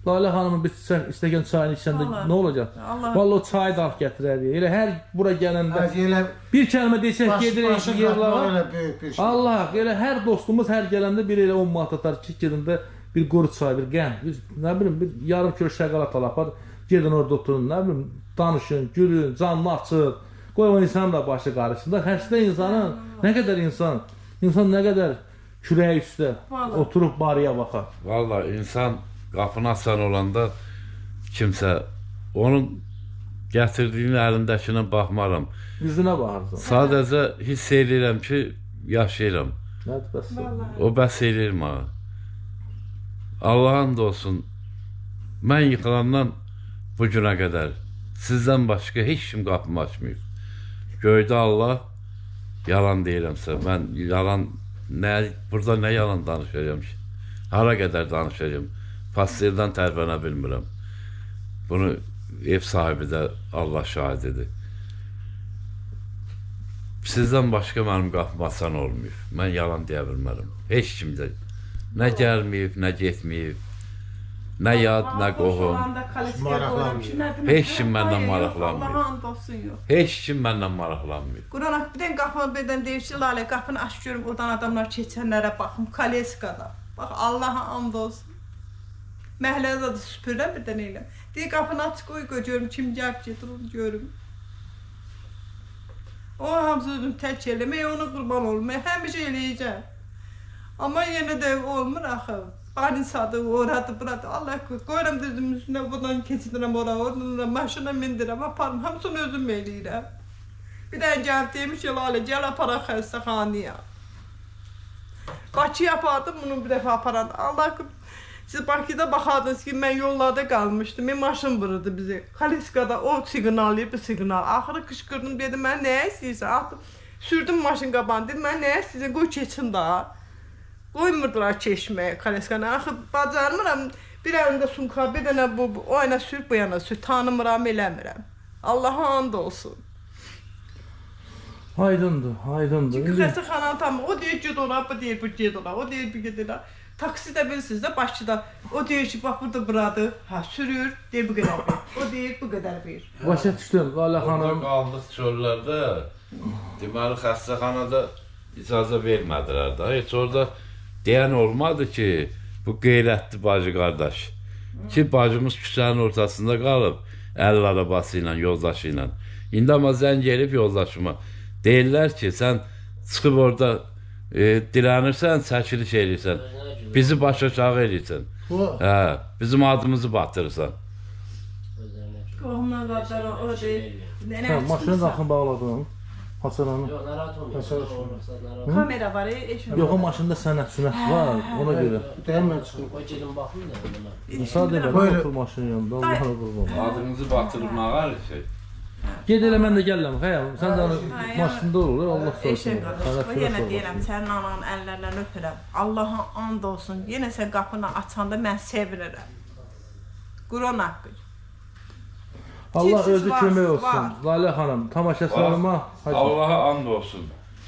Lalə xanımın bir stəkan çayını içəndə Allah. nə olacaq? Allah. Vallahi o çayı da gətirərik. Elə hər bura gələndə Hə, elə bir kəlmə desək gedirik başı yerlərə. qatmaq elə böyük bir şey. Allah haqqı, elə hər dostumuz hər gələndə bir elə 10 manat atar ki, gedin də bir quru çay, bir qənd, bir nə bilim bir yarım kilo şokolad al apar, gedin orada oturun, nə bilim danışın, gülün, canını açır. Qoy o insanın da başı qarışsın da. Xəstə insanın nə qədər insan, insan nə qədər kürəyi üstə Vallahi. oturub barıya baxar. Vallahi insan qapını açan olanda kimsə onun gətirdiyinin əlindəkinə baxmaram. Üzünə baxarsan. Sadəcə hiss eləyirəm ki, yaşayıram. Nədir bəs? Vallahi. O bəs eləyir mənə. Allahın da olsun. Mən yıxılandan bu günə qədər sizdən başqa heç kim qapımı açmayıb. Göydə Allah, yalan deyirəmsə, mən yalan nə burada nə yalan danışacağam ki? Hara qədər danışacağam? Pasteldən tərpənə bilmirəm. Bunu ev sahibi də Allah şahididir. Sizdən başqa mənim qapımı açan olmayıb. Mən yalan deyə bilmərəm. Heç kim də nə gəlməyib, nə getməyib. Nə yad, nə qohum. Maraqlanmıyor. Heç kim məndən maraqlanmıyor. Allaha and olsun yox. Heç kim məndən maraqlanmıyor. Quran haqqı bir dənə qapını birdən deyir ki, Lalə qapını aç görüm, oradan adamlar keçənlərə baxım, koleskada. Bax Allaha and olsun. Məhəllədə də süpürürəm bir dənə elə. Deyir qapını aç qoy, qoy görüm kim gəlib gedir onu görüm. O hamısı özüm tək eləmək, ona qurban olum. Mən həmişə eləyəcəm. Amma yenə də olmur axı. Banisadır, oradır, buradır. Allah qoyuram dizimin üstünə, buradan keçidirəm ora, oradan ora, maşına mindirəm, aparım. Hamısını özüm eləyirəm. Bir dənə gəlib demiş ki, Lalə, gəl aparaq xəstəxanaya. Bakıya apardım, bunu bir dəfə aparan. Allah siz Bakıda baxardınız ki, mən yollarda qalmışdım. Bir maşın vururdu bizi. Kaliskada o siqnal, bu siqnal. Axırı qışqırdım, dedim, mən nəyə istəyirsən? Axırı sürdüm maşın qabağını, dedim, mən nəyə istəyirsən? Qoy keçin daha. Qoymurdular keçməyə kaliskanı. Axı bacarmıram. Bir əlimdə sumka, bir dənə bu, o yana sür, bu yana sür. Tanımıram, eləmirəm. Allaha and olsun. Aydındır, aydındır. Çünki İndi xəstəxananı tam o deyir get ora, bu deyir bu get ora, o deyir bu get ora. Taksi də bilirsiniz də Bakıda. O deyir ki, bax burada buradır. Ha, sürür, deyir bu qədər ver. O deyir bu qədər ver. başa düşdüm Lalə Orada xanım. qaldıq çöllərdə. Deməli xəstəxanada icazə vermədilər də. Heç orada deyən olmadı ki, bu qeyrətli bacı qardaş. Ki bacımız küçənin ortasında qalıb əl arabası ilə, yoldaşı ilə. İndi amma zəng elib yoldaşıma. Deyirlər ki, sən çıxıb orada dilənirsən, çəkiliş eləyirsən. Bizi baş aşağı eləyirsən. Bu Hə, bizim adımızı batırırsan. Qohumlar qadar o deyir. Nə Hə, maşını da axın bağladım. Haçalanı. Yox, narahat olmayın. Hasar Narahat olmayın. Kamera var, eşim. Yox, o maşında sənət sünət var, ona görə. Dəmən çıxım. Qoy gedim baxım da ona. Müsaad elə, Buyurun. otur maşının yanında, Allah'a qurban olum. Adımızı batırmağa şey. Ged elə mən də gəlirəm, xəyam. Sən də Hə, yəni- maşında olur, Allah sağ olsun. Eşen qardaş, Sənət sünət yenə olur. deyirəm, sənin ananın əllərindən öpürəm. Allaha and olsun. Yenə sən qapını açanda mən sevinirəm. Quran haqqı. Allah Siz özü var, kömək olsun. var. Lalə xanım, tamaşaçılarıma hacı. Allaha and olsun.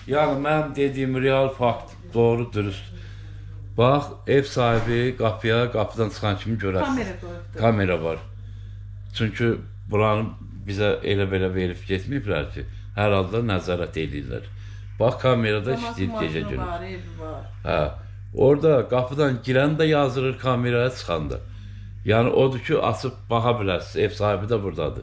Yəni mənim dediyim real fakt doğru dürüst. Bax, ev sahibi qapıya, qapıdan çıxan kimi görəsiniz. Kamera qoyubdu. Kamera var. Çünki buranı bizə elə belə verib getməyiblər ki, hər halda nəzarət eləyirlər. Bax, kamerada işləyir gecə Maşını gündüz. var, evi var. Hə. Orada qapıdan girən də yazılır kameraya çıxanda. Yəni odur ki, açıb baxa bilərsiniz. Ev sahibi də burdadır.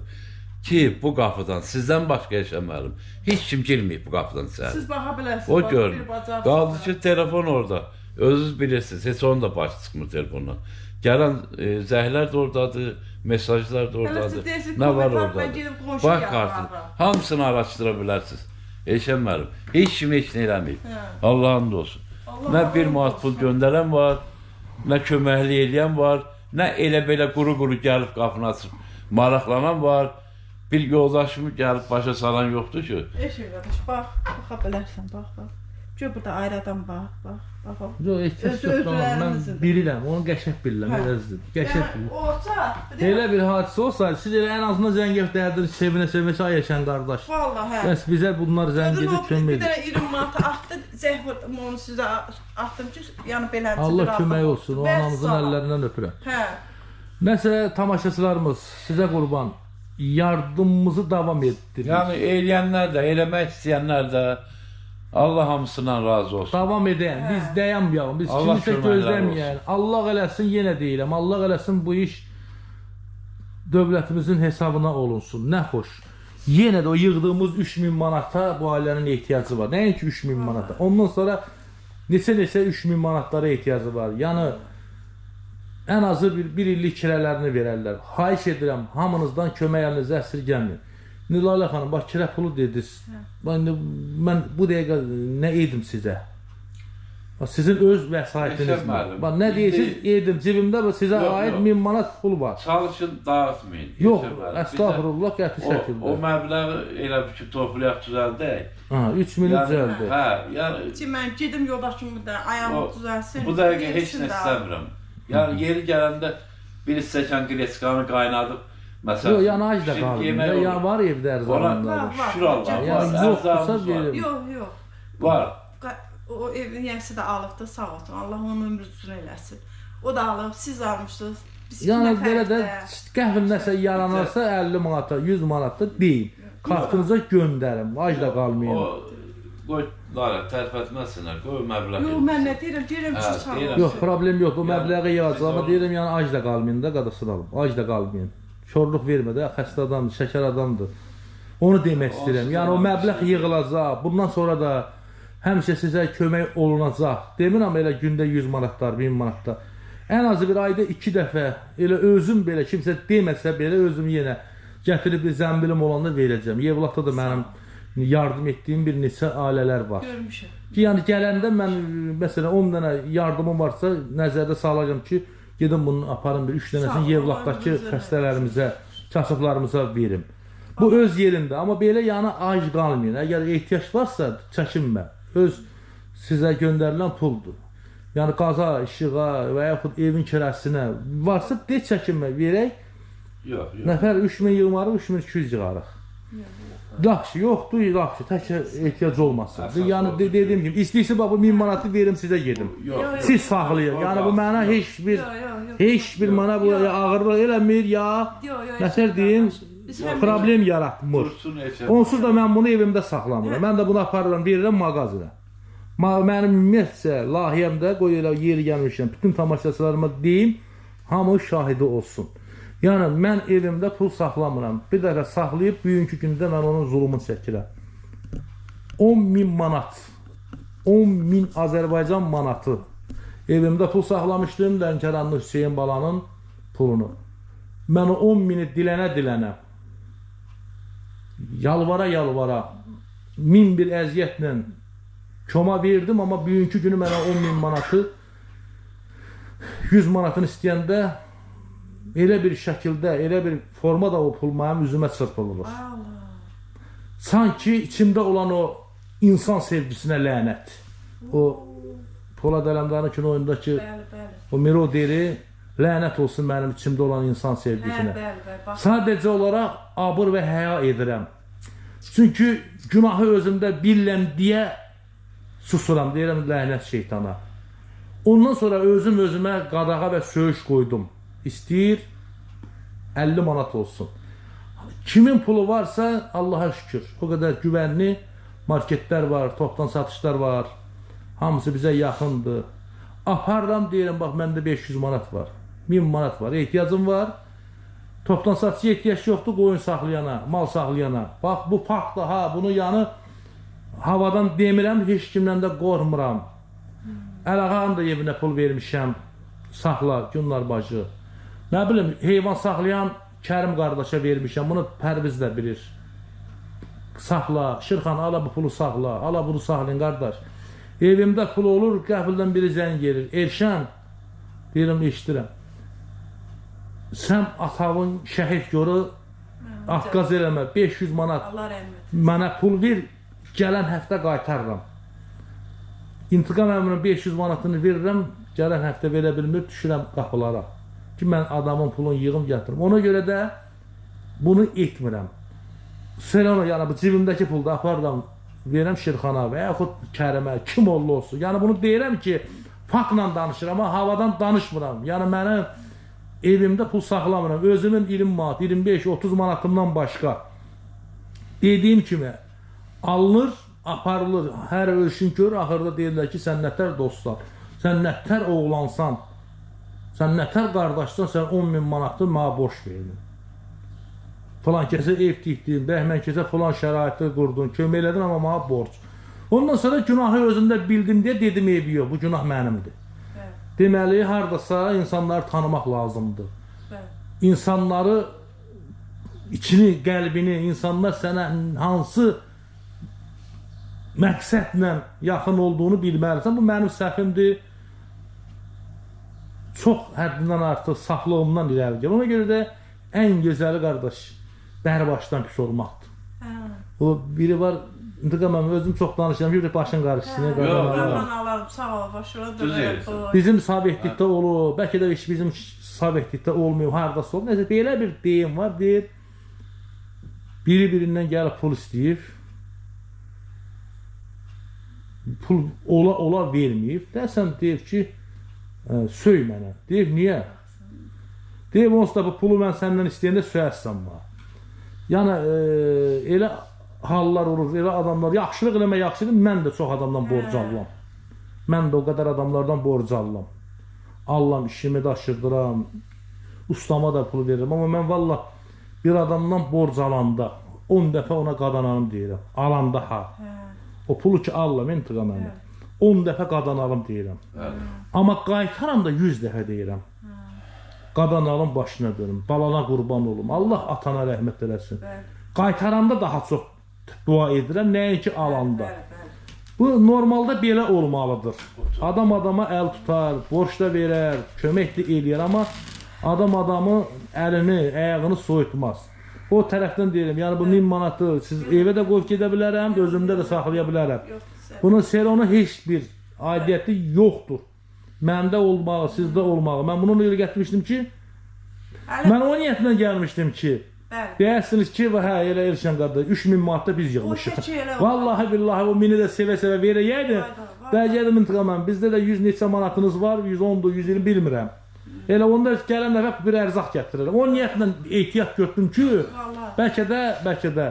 Ki bu qapıdan sizdən başqa heç mənim. Heç kim girməyib bu qapıdan içəri. Siz baxa bilərsiniz. O bax, görmür. bir bacaq Qaldı var. ki, telefon orada. Özünüz bilirsiniz, heç onun da başı çıxmır telefondan. Gələn zəhlər də oradadır, mesajlar da oradadır. Nə var oradadır. Bank kartı. Hamısını araşdıra bilərsiniz. Elşən müəllim, heç kim heç nə eləməyib. Allah'ın da olsun. Nə bir manat pul göndərən var, nə köməklik eləyən var, nə elə belə quru-quru gəlib qapını açıb maraqlanan var. Bir yoldaşımı gəlib başa salan yoxdur ki. Elşən qardaş, bax, baxa bilərsən, bax, bax. Gör burada ayrı adam, bax, bax, bax. Yox, ehtiyac yoxdur. Mən bilirəm, onu qəşəng bilirəm, elədir. Qəşəng bilirəm. Olsa, elə bir hadisə olsaydı, siz elə ən azından zəng edərdiniz, sevinə-sevinə ay Elşən qardaş. Vallahi hə. Bəs bizə bunlar zəng edib kömək edir. Bir dənə 20 manata atdı, zəng vurdum, onu sizə atdım ki, yəni beləncə. Allah kömək olsun, o anamızın əllərindən öpürəm. Hə. Nəsə tamaşaçılarımız, sizə qurban, yardımımızı davam etdiririk. Yəni eləyənlər də, eləmək istəyənlər də Allah hamısından razı olsun. Davam edəyəm, biz dayanmayalım, biz kimisə gözləməyək. Allah eləsin, yenə deyirəm, Allah eləsin bu iş dövlətimizin hesabına olunsun. Nə xoş. Yenə də o yığdığımız 3000 manata bu ailənin ehtiyacı var. Nəinki 3000 manata. Ondan sonra neçə-neçə 3000 manatlara ehtiyacı var. Yəni ən azı bir illik kirələrini verərlər. Xahiş edirəm, hamınızdan kömək əlinizi əsirgəməyin. Nilalə xanım, bax kirə pulu dediniz. Mən bu dəqiqə nə edim sizə? Sizin öz vəsaitiniz var. Bax, nə deyirsiniz, edim. Cibimdə sizə aid 1000 manat pul var. Çalışın, dağıtmayın. Yox, əstağfurullah, qəti şəkildə. O məbləği elə bir ki, toplayaq, düzəldək. 3000-i düzəldək. Hə, yəni... Mən gedim yoldaşımı da, ayağımı düzəlsin. Bu dəqiqə heç nə istəmirəm. Yəni, yeri gələndə bir stəkan qreçkanı qaynadıb, məsələn, yox, yəni ac da qalmır. Ya var evdə ərzağında. Şükür Allah'a, var. Yoxdursa verim. Yox, yox. Var. O evin yəsi də alıbdır, sağ olsun. Allah onun ömrü uzun eləsin. O da alıb, siz almışsınız. Yəni belə də qəfil nəsə yaranarsa 50 manata, 100 manata deyim. Kartınıza göndərim, ac da qalmayın. Qoy, Lalə, tərif etməsinlər, qoy məbləğ. Yox, mən nə deyirəm, deyirəm ki, sağ olsun. Yox, problem yox, o məbləği yığacaq, amma deyirəm, yəni ac da qalmayın da, qadasını alım, ac da qalmayın. Korluq vermə də, xəstə adamdır, şəkər adamdır. Onu demək istəyirəm, yəni o məbləğ yığılacaq, bundan sonra da həmişə sizə kömək olunacaq. Demirəm elə gündə 100 manatlar, 1000 manatlar. Ən azı bir ayda 2 dəfə, elə özüm belə, kimsə deməsə belə, özüm yenə gətirib bir zəmbilim olanda verəcəm. Yevlaxda da mənim yardım etdiyim bir neçə ailələr var. Görmüşəm. Ki, yəni gələndə mən, məsələn, 10 dənə yardımım varsa, nəzərdə salacağam ki, gedim bunu aparım bir 3 dənəsini Yevlaxdakı xəstələrimizə, kasıblarımıza verim. Bu öz yerində, amma belə yəni ac qalmayın. Əgər ehtiyac varsa, çəkinmə. Öz sizə göndərilən puldur. Yəni qaza, işığa və yaxud evin kirəsinə varsa, de çəkinmə, verək. Yox, yox. Nəfər 3000 yığmarıq, 3200 yığarıq. Yaxşı, yoxdur, yaxşı, tək ehtiyac olmasın. Yəni, dediyim kimi, istəyirsə, bax, bu 1000 manatı verim sizə gedim. Siz saxlayın. Yəni, bu mənə heç bir mənə bu ağırlıq eləmir, ya, nəsər deyim, problem yaratmır. Onsuz da mən bunu evimdə saxlamıram. Mən də bunu aparıram, verirəm mağazinə. Mənim ümumiyyətcə layihəmdə, qoy elə yeri gəlmişəm, bütün tamaşaçılarıma deyim, hamı şahidi olsun. Yəni, mən evimdə pul saxlamıram. Bir dəfə saxlayıb, bugünkü gündə mən onun zulumunu çəkirəm. 10.000 manat, 10.000 Azərbaycan manatı evimdə pul saxlamışdım, Lənkəranlı Hüseyin Balanın pulunu. Mən o 10.000-i dilənə-dilənə, yalvara-yalvara, 1001 əziyyətlə koma verdim, amma bugünkü günü mənə 10.000 manatı, 100 manatını istəyəndə elə bir şəkildə, elə bir formada o pul mənim üzümə çırpılır. Sanki içimdə olan o insan sevgisinə lənət. O Polad Ələmdarın kino oyundakı o Miro deri, lənət olsun mənim içimdə olan insan sevgisinə. Sadəcə olaraq abır və həya edirəm. Çünki günahı özümdə bilirəm deyə susuram, deyirəm lənət şeytana. Ondan sonra özüm özümə qadağa və söyüş qoydum. İstəyir 50 manat olsun. Kimin pulu varsa Allaha şükür. O qədər güvənli marketlər var, topdan satışlar var. Hamısı bizə yaxındır. Aparıram, deyirəm, bax, məndə 500 manat var, 1000 manat var, ehtiyacım var. Topdan satışa ehtiyac yoxdur qoyun saxlayana, mal saxlayana. Bax, bu faktdır, ha, bunu yəni havadan demirəm, heç kimdən də qorxmuram. Əlağanın da evinə pul vermişəm. Saxla, Günlar bacı. Nə bilim, heyvan saxlayan Kərim qardaşa vermişəm. Bunu Pərviz də bilir. Saxla, Şirxan, ala bu pulu saxla, ala bunu saxlayın qardaş. Evimdə pul olur, qəfildən biri zəng gelir. Elşən, deyirəm, eşidirəm. Sən atavın şəhid görü, atqaz eləmə, 500 manat mənə pul ver, gələn həftə qaytarıram. İntiqam əmrinin 500 manatını verirəm, gələn həftə verə bilmir, düşürəm qapılara. Ki, mən adamın pulunu yığım, gətirim. Ona görə də bunu etmirəm. Selona, yəni bu cibimdəki pulu da aparıram, verirəm Şirxana və yaxud Kərimə, kim oldu olsun. Yəni bunu deyirəm ki, faktla danışıram, amma havadan danışmıram. Yəni mənim evimdə pul saxlamıram. Özümün 20 manat, 25-30 manatımdan başqa. Dediyim kimi alınır, aparılır. Hər ölçün görür, axırda deyirlər ki, sən nətər dostsan, sən nətər oğlansan, sən nətər qardaşsan, sən 10 min manatı mənə borc verdin. Filan kəsə ev tikdin, bəhmən kəsə filan şəraiti qurdun, kömək elədin, amma mənə borc. Ondan sonra günahı özümdə bildim deyə dedim eybi yox, bu günah mənimdir. Bəli. Deməli, haradasa insanları tanımaq lazımdır. Bəli. İnsanları, içini, qəlbini, insanlar sənə hansı məqsədlə yaxın olduğunu bilməlisən. Bu mənim səhvimdir. Çox həddindən artıq saflığımdan irəli gəlir. Ona görə də ən gözəli qardaş, bərbaşdan pis olmaqdır. Hə. O biri var, İntiqam əmi, özüm çox danışıram ki, bir başın qarışsın. Hə, Yox, mən alarım, sağ ol, başına Düz dönərəm. eləyirsən. Bizim Sovetlikdə olub, bəlkə də heç bizim Sovetlikdə olmayıb, haradasa olub. Nəsə, belə bir deyim var, deyir, biri-birindən gəlib pul istəyib, pul ola-ola verməyib. Dəsən, deyir ki, söy mənə. Deyir, niyə? Deyir, onsuz da bu pulu mən səndən istəyəndə söyərsən mənə. Yəni, elə hallar olur, elə adamlar, yaxşılıq eləmə yaxşıdır, mən də çox adamdan borc alıram. Mən də o qədər adamlardan borc alıram. Allam, işimi daşırdıram, ustama da pul verirəm. Amma mən vallah bir adamdan borc alanda 10 dəfə ona qadanalım deyirəm. Alanda ha. O pulu ki allam, intiqam əmi. 10 dəfə qadanalım deyirəm. Bəli. Amma qaytaram da 100 dəfə deyirəm. Qadanalım başına dönüm, balana qurban olum. Allah atana rəhmət eləsin. Bəli. Qaytaranda daha çox dua edirəm, nəinki alanda. Bəli, bəli. Bu normalda belə olmalıdır. Adam adama əl tutar, borc da verər, kömək də eləyər, amma adam adamı əlini, ayağını soyutmaz. O tərəfdən deyirəm, yəni bu 1000 manatı siz evə də qoyub gedə bilərəm, özümdə də saxlaya bilərəm. Bunun seronu heç bir aidiyyəti yoxdur. Məndə olmağı, sizdə olmağı. Mən bunu elə gətirmişdim ki, mən o niyyətlə gəlmişdim ki, deyərsiniz ki, hə, elə Elşən qardaş, 3000 manatda biz yığmışıq. Vallahi billahi o mini də sevə-sevə verəyəydim. Dəyəcəydim intiqam mən. Bizdə də 100 neçə manatınız var, 110-dur, 120 bilmirəm. Elə onda gələn dəfə bir ərzaq gətirirəm. O niyyətlə ehtiyat götürdüm ki, bəlkə də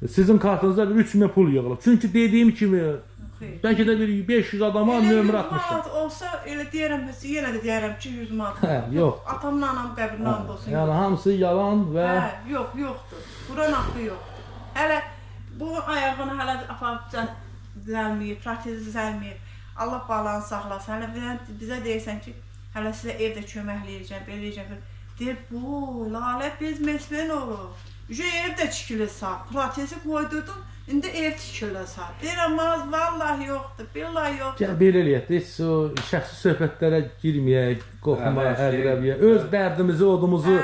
sizin kartınızda bir 3000 pul yığılıb. Çünki dediyim kimi, bəlkə də bir 500 adama nömrə atmışam. Elə 100 manat olsa, elə deyərəm, yenə də deyərəm ki, 100 manat. Hə, yox. Atamla anam qəbrinə and olsun. Yəni hamısı yalan və... Hə, yox, yoxdur. Quran haqqı yoxdur. Hələ bu ayağını hələ aparıb düzəlməyib, protezi düzəlməyib. Allah balanı saxlasın. Hələ bizə deyirsən ki, hələ sizə evdə köməkləyəcəm, belə eləyəcəm. Deyir, bu, Lalə, biz mesmen olur. Ev də tikilir sağ, protezi qoydurdum, indi ev tikilir sağ. Deyirəm, vallahi yoxdur, billahi yoxdur. Gəl, belə eləyək, heç o şəxsi söhbətlərə girməyək, qoxuma, əqrəbiyə. Öz dərdimizi, odumuzu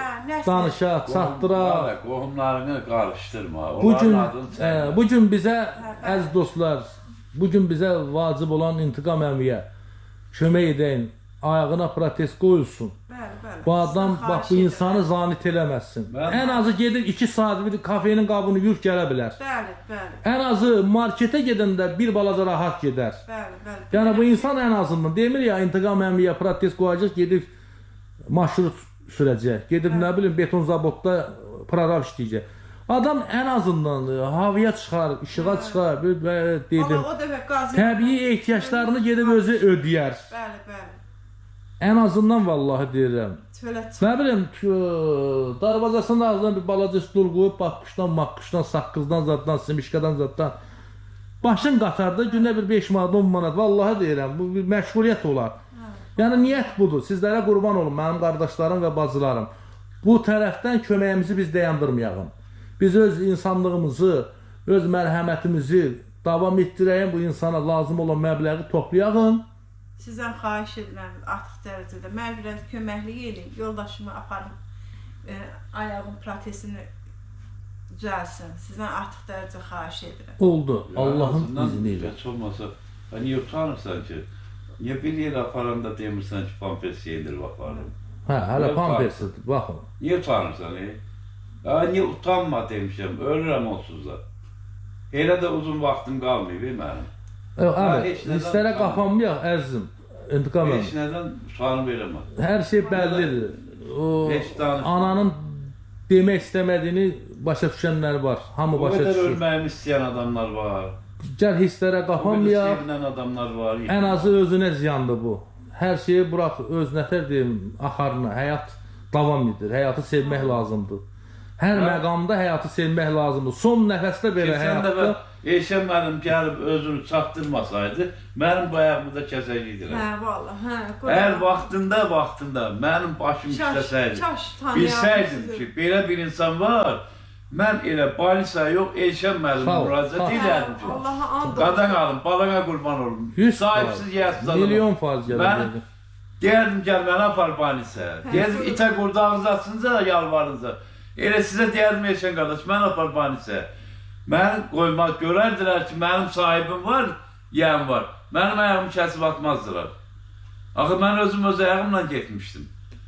danışaq, çatdıraq. Qohumlarını qarışdırma, onların adını çəkmə. Bugün bizə, əziz dostlar, bugün bizə vacib olan intiqam əmiyə kömək edəyin, ayağına protez qoyulsun. Bu adam, bax, bu insanı zanit eləməzsin. Ən azı gedib 2 saat bir kafenin qabını yuyub gələ bilər. Bəli, bəli. Ən azı marketə gedəndə bir balaca rahat gedər. Bəli, bəli. Yəni bu insan ən azından demir ya, intiqam əmiyə protez qoyacaq, gedib marşrut sürəcək, gedib nə bilim beton zavodda prorab işləyəcək. Adam ən azından havaya çıxar, işığa çıxar, dedim. Təbii ehtiyaclarını gedib özü ödəyər. Bəli, bəli. Ən azından vallahi deyirəm. Nə bilim, darvazasının ağzından bir balaca stul qoyub, baqquşdan, maqquşdan, saqqızdan, zaddan, simişkadan, zaddan Başın qatarda günə bir 5 manat, 10 manat, vallahi deyirəm, bu bir məşğuliyyət olar. Yəni niyyət budur. Sizlərə qurban olum mənim qardaşlarım və bacılarım. Bu tərəfdən köməyimizi biz dayandırmayalım. Biz öz insanlığımızı, öz mərhəmətimizi davam etdirəyim, bu insana lazım olan məbləği toplayağın. Sizdən xahiş edirəm artıq dərəcədə. Mənə biraz köməklik eləyin, yoldaşımı aparım, ayağım protezini düzəlsin. Sizdən artıq dərəcə xahiş edirəm. Oldu. Allahın izni ilə. Heç olmasa, niyə utanırsan ki? Niyə bir yerə aparanda demirsən ki, pampers yedirib aparım? Hə, hələ pampersidir, baxın. Niyə utanırsan? Niyə utanma demişəm, ölürəm onsuz da. Elə də uzun vaxtım qalmayıb mənim. Abi, hisslərə qapanmayaq, əzizim. İntiqam Heç nədən utanıb eləmə. Hər şey bəllidir. O, ananın demək istəmədiyini başa düşənlər var. Hamı başa düşür. O qədər ölməyimi istəyən adamlar var. Gəl hisslərə qapanmayaq. O qədər sevinən adamlar var. Ən azı özünə ziyandır bu. Hər şeyi bırax, öz nətər deyim, axarına. Həyat davam edir. Həyatı sevmək lazımdır. Hər məqamda həyatı sevmək lazımdır. Son nəfəsdə belə həyatda... Elşən mənim gəlib özünü çatdırmasaydı, mənim bu ayağımı da kəsəcəkdilər. Hə, vallah, hə. Əgər vaxtında mənim başım işləsəydi, bilsəydim ki, belə bir insan var, mən elə balisaya yox, Elşən müəllimə müraciət edərdim ki, qadan alın, balana qurban olum, sahibsiz, yiyəsiz adamım. Milyon faiz gəlirdi. Deyərdim, gəl məni apar balisaya. Deyərdim, itə qurdu ağzı açınca, yalvarınca. Elə sizə deyərdim, Elşən qardaş, məni apar balisaya. Məni qoymaz, görərdilər ki, mənim sahibim var, yiyəm var. Mənim ayağımı kəsib atmazdılar. Axı, mən özüm öz ayağımla getmişdim.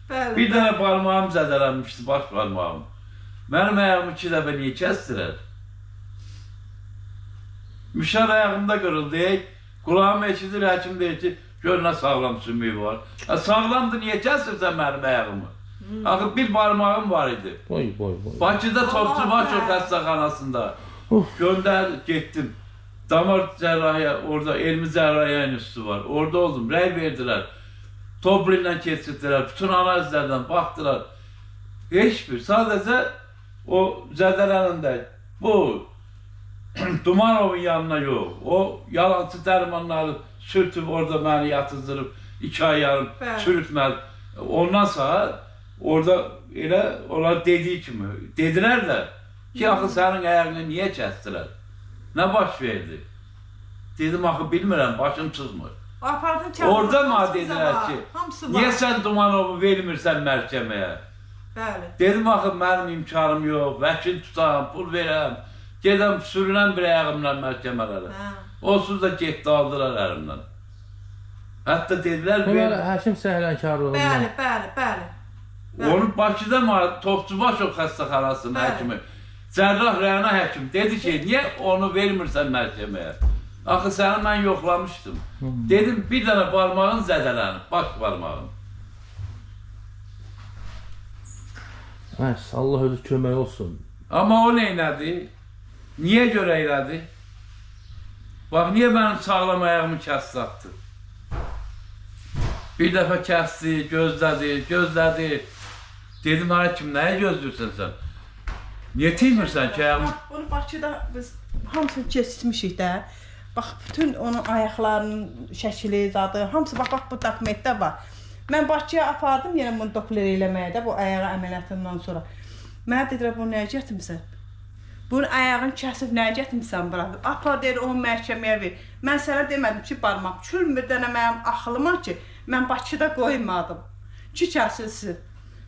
Bəli, bir dənə barmağım zədələnmişdi, baş barmağım. Mənim ayağımı 2 dəfə niyə kəsdilər? Müşər ayağımda qırıldı, qulağım eşidir, həkim deyir ki, gör nə sağlam sümüyü var. Sağlamdır, niyə kəsirsən mənim ayağımı? Axı, bir barmağım var idi. Boy, boy, boy. Bakıda Topçubaşov xəstəxanasında. Göndər, getdim. Damar cərrahiyyə, orada elmi cərrahiyyə enstitüsü var. Orada oldum, rəy verdilər. Tobrillə keçirdilər, bütün analizlərdən baxdılar. Heç bir, sadəcə o zədələnəndə bu Dumanovun yanına yox. O yalancı dərmanları sürtüb orada məni yatızdırıb 2 ay yarım çürütməli. Ondan sonra orada elə onlar dediyi kimi dedilər də ki, axı sənin ayağını niyə kəsdilər? Nə baş verdi? Dedim, axı bilmirəm, başım çıxmır. Orada mı dedilər ki, niyə sən Dumanovu vermirsən məhkəməyə? Bəli. Dedim, axı mənim imkanım yox, vəkil tutam, pul verəm, gedəm sürünən bir ayağımla məhkəmələrə. Onsuz da getdi, aldılar əlimdən. Hətta dedilər... Deməli, həkim səhlənkarlığından. Bəli, bəli, bəli. Onu Bakıda Topçubaşov xəstəxanasının həkimi, cərrah Rəna həkim dedi ki, niyə onu vermirsən məhkəməyə? Axı səni mən yoxlamışdım. Dedim, bir dənə barmağın zədələnib, baş barmağın. Nəysə, Allah özü kömək olsun. Amma o nə elədi? Niyə görə elədi? Bax, niyə mənim sağlam ayağımı kəsdi atdı? Bir dəfə kəsdi, gözlədi, gözlədi. Dedim, həkim, nəyə gözləyirsən sən? Niyə tiymirsən ki, ayağımı? Bax, bunu Bakıda biz hamısını keçmişik də. Bax, bütün onun ayaqlarının şəkili, zadı, hamısı bax, bax, bu dokumentdə var. Mən Bakıya apardım yenə bunu dopler eləməyə də, bu ayağa əməliyyatından sonra. Mənə dedilər, bunu nəyə gətirmisən? Bunun ayağını kəsib nəyə gətirmisən bura? Apar, deyir, onu məhkəməyə ver. Mən sənə demədim ki, barmaq çürmür dənə mənim axılıma ki, mən Bakıda qoymadım ki, kəsilsin.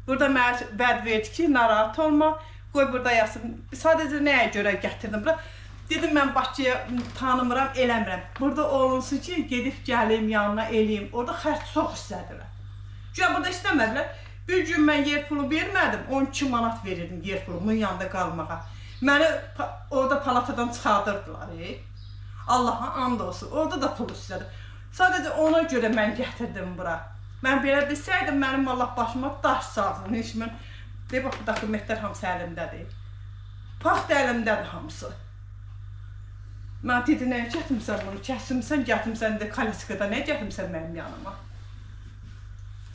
Burada mənə vəd verdi ki, narahat olma, qoy burada yazsın. Sadəcə nəyə görə gətirdim bura? Dedim, mən Bakıya tanımıram, eləmirəm. Burada olunsun ki, gedib gəlim, yanına eləyim. Orada xərc çox istədilər. Güya burada istəmədilər. Bir gün mən yer pulu vermədim, 12 manat verirdim yer pulu, bunun yanında qalmağa. Məni orada palatadan çıxardırdılar. Allaha and olsun, orada da pul istədim. Sadəcə ona görə mən gətirdim bura. Mən belə bilsəydim, mənim Allah başıma daş salsın. Heç mən, deyib, bax, bu dokumentlər hamısı əlimdədir. Paxt əlimdədir hamısı. Mən dedi, nəyə gətirmisən bunu? Kəsimsən, gətirmisən, dedi, kaliskada nəyə gətirmisən mənim yanıma?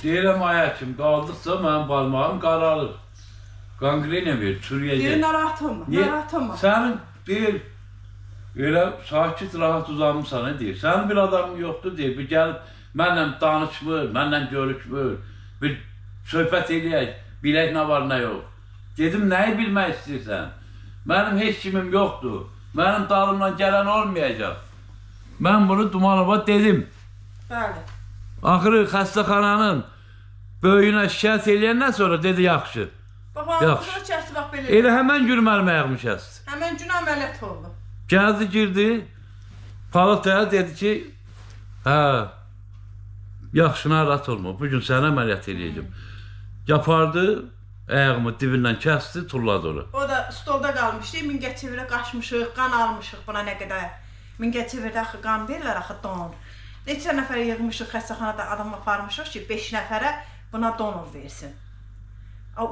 Deyirəm, ay həkim, qaldıqca mənim barmağım qaralır. Qanqrena verir, çürüyəcək. Deyir, narahat olma, narahat olma. Sənin, deyir, Elə sakit, rahat uzanmısan, nə deyir? Sənin bir adamın yoxdur, deyir. Bir gəlib mənlə danışmır, mənlə görüşmür. Bir söhbət eləyək, bilək nə var, nə yox. Dedim, nəyi bilmək istəyirsən? Mənim heç kimim yoxdur. Mənim dalımdan gələn olmayacaq. Mən bunu Dumanova dedim. Bəli. Axırı xəstəxananın böyüyünə şikayət eləyəndən sonra dedi, yaxşı. Bax, Yaxşı. ağzını kəsdi, bax belə. Elə həmən gün mənim ayağımı kəsdi. Həmən gün əməliyyat oldu. Gəldi, girdi, palataya dedi ki, hə, yaxşı, narahat olma, bugün sənə əməliyyat eləyəcəm. Yapardı, ayağımı dibindən kəsdi, tulladı ora. O da stolda qalmışdı. Mingəçevirə qaçmışıq, qan almışıq buna nə qədər. Mingəçevirdə axı qan verirlər axı donor. Neçə nəfər yığmışıq xəstəxanada adam aparmışıq ki, 5 nəfərə buna donor versin.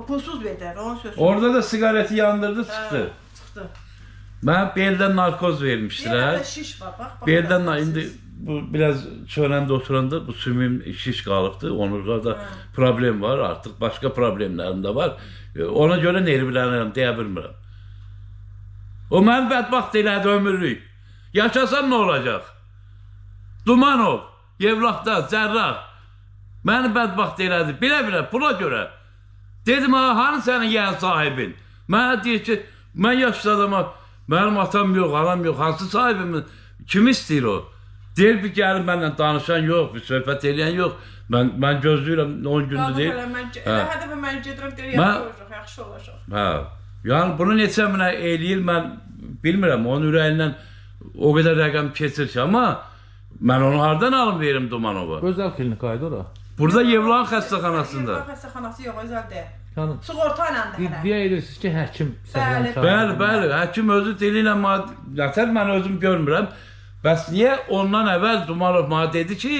Pulsuz verdilər, onun sözü. Orada da siqareti yandırdı, çıxdı. Hə, çıxdı. Mənə beldən narkoz Bir vermişdilər. yerdə şiş var, bax. Bax Beldən indi bu biraz çörəndə oturanda bu sümüyüm şiş qalıbdı. Onurğada problem var artıq, başqa problemlərim də var. Ona görə nervlənirəm, deyə bilmirəm. O məni bədbəxt elədi ömürlük. Yaşasam nə olacaq? Dumanov, Yevlaxda, Cərrah məni bədbəxt elədi. Bilə-bilə, pula görə. Dedim, ha, hanı sənin yən sahibin? Mənə deyir ki, mən yaşlı adama, mənim atam yox, anam yox, hansı sahibimin, kim istəyir o? Deyir, bir gəlin mənlə danışan yox, bir söhbət eləyən yox. Mən gözləyirəm, 10 gündür deyil. Elə hər dəfə mən gedirəm, deyir, yaxşı olacaq, yaxşı olacaq. Hə, yəni bunu neçə mənə eləyir, mən bilmirəm, onun ürəyindən o qədər rəqəm keçir ki, amma mən onu hardan alım verim Dumanova? Özəl klinikaydı ora. Burada Yevlax xəstəxanasında. Yevlax xəstəxanası yox, özəl deyil. Yəni Sığorta ilə də hələ. İddia edirsiniz ki, həkim Bəli. Bəli, bəli, həkim özü dili ilə nətər mən özüm görmürəm. Bəs niyə ondan əvvəl Dumanov mənə dedi ki,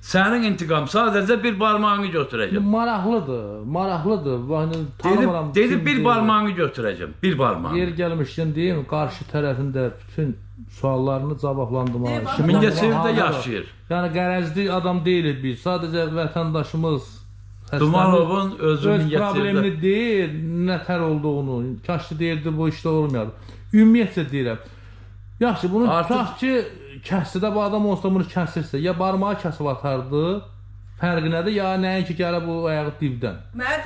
sənin intiqam sadəcə bir barmağını götürəcəm. Maraqlıdır, maraqlıdır. Yəni tanımıram. Dedi bir barmağını götürəcəm, bir barmağını. Yer gəlmişkən deyim, qarşı tərəfində bütün suallarını cavablandırmalı. Mingəçevirdə yaşayır. Yəni qərəzli adam deyilik biz. Sadəcə vətəndaşımız Dumanovun özü öz problemini deyir, nətər olduğunu. Kaş ki deyirdi bu işdə olmayardı. Ümumiyyətcə deyirəm. Yaxşı, bunu tutaq ki, kəsdi də bu adam olsa bunu kəsirsə, ya barmağı kəsib atardı, fərqi nədir, ya nəinki gələ bu ayağı dibdən.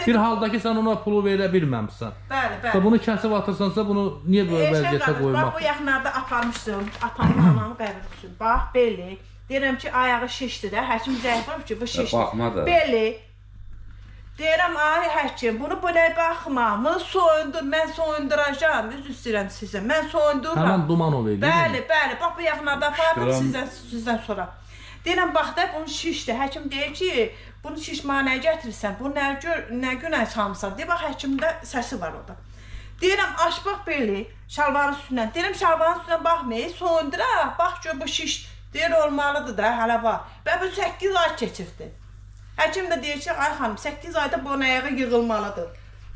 Bir halda ki, sən ona pulu verə bilməmsən. Bəli, bəli. Bunu kəsib atırsansa, bunu niyə böyle vəziyyətə qoymaq? Bax, bu yaxınlarda aparmışdım, atamın anamı qəbir üçün. Bax, beli. Deyirəm ki, ayağı şişdir də, həkim zəif olub ki, bu şişdir. Baxma da. Beli. Deyirəm, ay həkim, bunu belə baxma, bunu soyundur, mən soyunduracağam, üzr istəyirəm sizə, mən soyundururam. Həmən Dumanov eləyir. Bəli, bəli, bax bu yaxınlarda apardım sizdən sonra. Deyirəm, bax da, bunu şişdir, həkim deyir ki, bunu şiş mənə nə gətirirsən, bunu nə günə çalmısan, deyir, bax həkimdə səsi var orada. Deyirəm, aç bax beli, şalvarın üstündən, deyirəm, şalvarın üstündən baxmayın, soyunduraq, bax gör bu şiş, deyir, olmalıdır da, hələ var. Və bu 8 ay keçirdi. Həkim də deyir ki, ay xanım, 8 ayda bunun ayağı yığılmalıdır.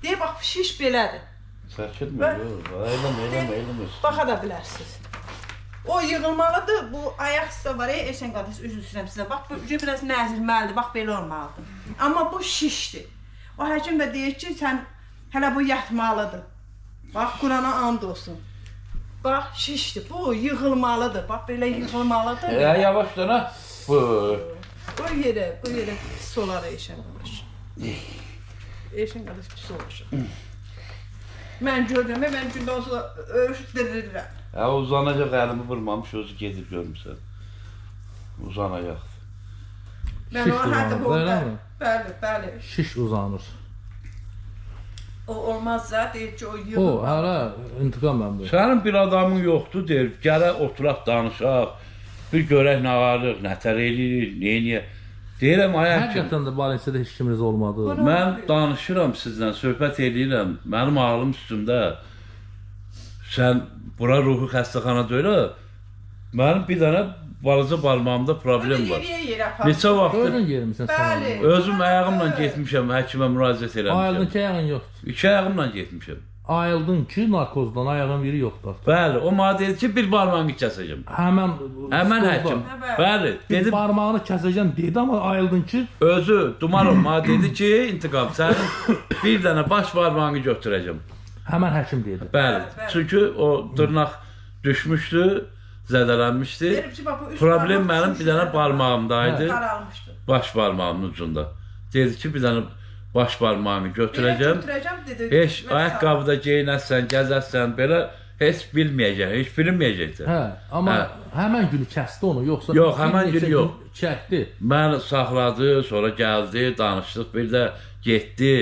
Deyir, bax, şiş belədir. Çəkilmir, yox, eləmə, eləmə, eləmə. Baxa da bilərsiniz. O yığılmalıdır, bu ayaq hissə var, Elşən qardaş, üzr istəyirəm sizə. Bax, bu biraz nəzilməlidir, bax, belə olmalıdır. Amma bu şişdir. O həkim də deyir ki, sən hələ bu yatmalıdır. Bax, Qurana and olsun. Bax, şişdir, bu yığılmalıdır. Bax, belə yığılmalıdır. Yavaşdan, ha. Bu. Bu yerə, bu yerə pis olar Elşən qardaş. Elşən qardaş pis olur. Mən görürəm, mən gündə olsa örüşdürürəm. Hə, uzanacaq, əlimi vurmamış, özü gedib görmüsən. Uzanacaq. Mən o hətta burada. Bəli, bəli. Şiş uzanır. O olmaz da, deyir ki, o yığılır. O, hələ intiqam əmri. Sənin bir adamın yoxdur, deyir, gələ oturaq, danışaq. Bir görək nə varıq, nətər eləyirik, neyniyə. Deyirəm, ay həkim. Həqiqətən də Balinsədə heç kiminiz olmadı. Mən danışıram sizlə, söhbət eləyirəm. Mənim ağlım üstümdə. Sən bura ruhi xəstəxana deyil. Mənim bir dənə balaca barmağımda problem var. Neçə vaxtdır? Özün yermisən sən. Özüm ayağımla getmişəm, həkimə müraciət eləmişəm. Ayıldın ki, ayağın yoxdur. İki ayağımla getmişəm. Ayıldın ki, narkozdan ayağın biri yoxdur artıq. Bəli, o mənə dedi ki, bir barmağını kəsəcəm. Həmən həkim. Bəli, dedi. Bir barmağını kəsəcəm dedi, amma ayıldın ki... Özü, Dumanov mənə dedi ki, intiqam, sənin bir dənə baş barmağını götürəcəm. Həmən həkim dedi. Bəli, çünki o dırnaq Düşmüşdü, zədələnmişdi. Problem mənim bir dənə barmağımdaydı. Qaralmışdı. Baş barmağımın ucunda. Dedi ki, bir dənə baş barmağını götürəcəm. Dedi. Heç ayaqqabıda geyinəsən, gəzəsən, belə heç bilməyəcək, heç bilinməyəcəkdir. Hə, amma həmən günü kəsdi onu, yoxsa Yox, həmən günü yox. Çəkdi. Məni saxladı, sonra gəldi, danışdıq, bir də getdi.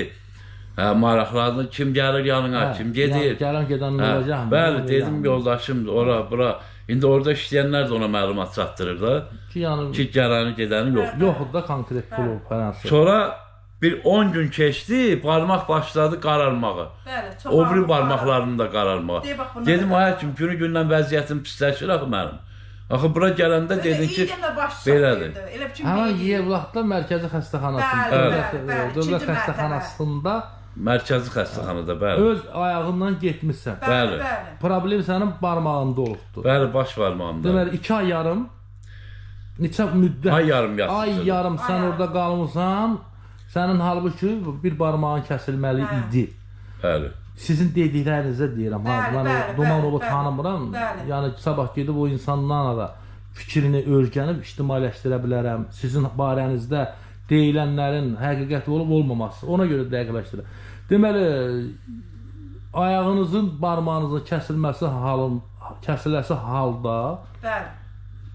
Hə, maraqlandı, kim gəlir yanına, kim gedir. Gələn gedən nə olacaq? Bəli, dedim yoldaşımdır, ora, bura. İndi orada işləyənlər də ona məlumat çatdırır da. Ki, yəni, ki gələni gedəni yoxdur. Yoxdur da konkret pulu falan. Sonra bir 10 gün keçdi, barmaq başladı qararmağa. Bəli, çox O biri barmaqlarım da qararmağa. Dedim, ay həkim, günü-gündən vəziyyətim pisləşir axı mənim. Axı bura gələndə dedin ki, belədir. Həmən Yevlaxda mərkəzi xəstəxanasında, dövlət xəstəxanasında, mərkəzi xəstəxanada, bəli. Öz ayağından getmişsən. Bəli. Problem sənin barmağında olubdur. Bəli, baş barmağımda. Deməli, 2 ay yarım, neçə müddət? Ay yarım yatmışsın. Ay yarım sən orada qalmısan. Sənin halbuki bir barmağın kəsilməli idi. Bəli. Sizin dediklərinizə deyirəm, ha, mən o Dumanovu tanımıram. Yəni sabah gedib o insandan da fikrini öyrənib ictimailəşdirə bilərəm. Sizin barənizdə deyilənlərin həqiqəti olub olmaması, ona görə dəqiqləşdirəm. Deməli, ayağınızın, barmağınızın kəsilməsi halın, kəsiləsi halda, bəli,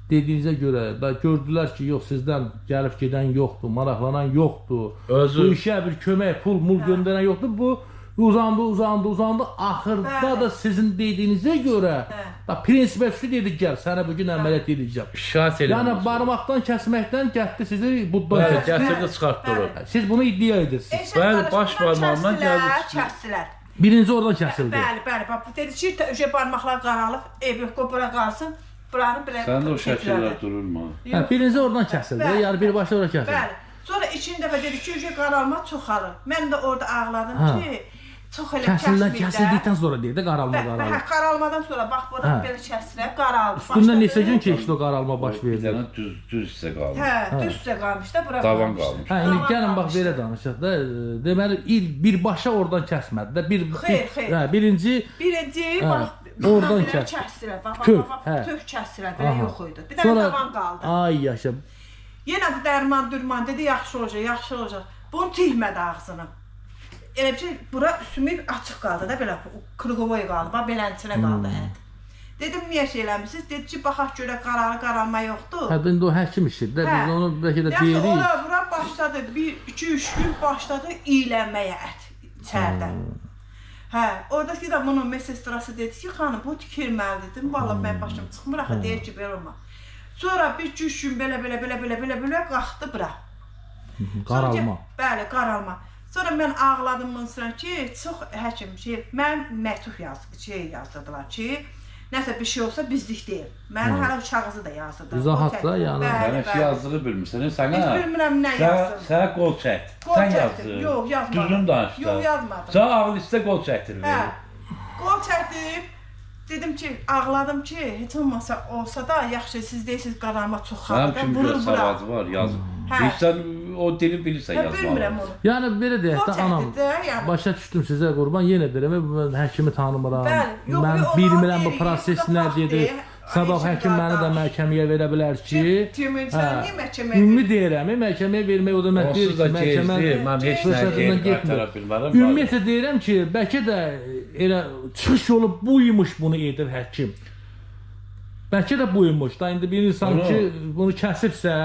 dediyinizə görə da gördülər ki, yox, sizdən gəlib gedən yoxdur, maraqlanan yoxdur. Özü... Bu işə bir kömək, pul, mul göndərən yoxdur. Bu uzandı, uzandı, uzandı. Axırda da sizin dediyinizə görə da prinsipə dedi, gəl, sənə bugün əməliyyat edəcəm. Şikayət eləmək. Yəni barmaqdan kəsməkdən gətdi sizi buddan kəsdi. Gətirdi, çıxartdı. Siz bunu iddia edirsiniz. Bəli, baş barmağından gəldi. Kəsdilər. Birinci oradan kəsildi. Bəli, bəli. Bax, dedi ki, barmaqlar qaralıb, ev yox, qoy bura qalsın. Sən də o şəkillər durur mu? Hə, birinci oradan kəsildi, yəni birbaşa oradan kəsildi. Bəli. Sonra ikinci dəfə dedi ki, qaralma çoxalır. Mən də orada ağladım ki, çox elə kəsmikdə. Kəsildikdən sonra deyir də qaralma qaralır. Hə, qaralmadan sonra bax, bura belə kəsilər, qaraldı. Üstündən neçə gün keçdi o qaralma baş verdi? Bir dənə düz hissə qalmış. Hə, düz hissə qalmış da, bura davan qalmış. Hə, indi gəlin bax belə danışaq da. Deməli, birbaşa oradan kəsmədi də. Xeyr, xeyr. Hə, birinci bax, oradan kəsdilər, bax, bax, töv kəsdilər, belə yox idi. Bir dənə davan qaldı. Ay yaşa. Yenə bu dərman dürman dedi, yaxşı olacaq, yaxşı olacaq. Bunu tikmədi ağzını. Elə bir şey, bura sümük açıq qaldı da, belə kruqovoy qaldı, bax, belənçinə qaldı ət. Dedim, niyə şey eləmişsiniz? Dedi ki, baxaq görə qaralı qaralma yoxdur. Hə, indi o həkim işidir də, biz onu bəlkə də deyirik. Ora, bura başladı, 1, 2, 3 gün başladı iylənməyə ət içərdə. Hə, oradakı da bunun mesestrası dedi ki, xanım, bu tikilməlidir. Dedim, vallah mənim başım çıxmır, axı deyir ki, belə olma. Sonra bir 2-3 gün belə, belə, belə, belə, belə, belə qalxdı bura. Qaralma. Bəli, qaralma. Sonra mən ağladım bunun ki, çox həkim şey, mən məktub yazdırdılar ki, nəsə bir şey olsa bizlik deyil. Mənə hələ o kağızı da yazdırdılar. İzahat da, yəni. Sən heç yazdığı bilmirsən, sənə. Heç bilmirəm nə yazdım. Sənə qol çəkdi. Sən yazdın. Yox, yazmadım. Düzün danışdı. Yox, yazmadım. Sən ağıl istə qol çəkdir. Hə, qol çəkdim. Dedim ki, ağladım ki, heç olmasa olsa da yaxşı, siz deyirsiniz qaralma çox xalqda, Mənim kimi vurur görə bura. savadı var, yazın. Bilirsən, o dili bilirsən yazmalı. Bilmirəm onu. Yəni, belə deyək də, anam, başa düşdüm sizə qurban, yenə deyirəm, mən həkimi tanımıram, mən bilmirəm bu proses nə gedir. Sabah həkim məni də məhkəməyə verə bilər ki, ümumi deyirəm, məhkəməyə vermək o demək deyil ki, məhkəmə fürsətindən getmir. Ümumiyyətlə deyirəm ki, bəlkə də elə çıxış yolu buymuş bunu edir həkim. Bəlkə də buymuş. Da indi bir insan ki, bunu kəsibsə,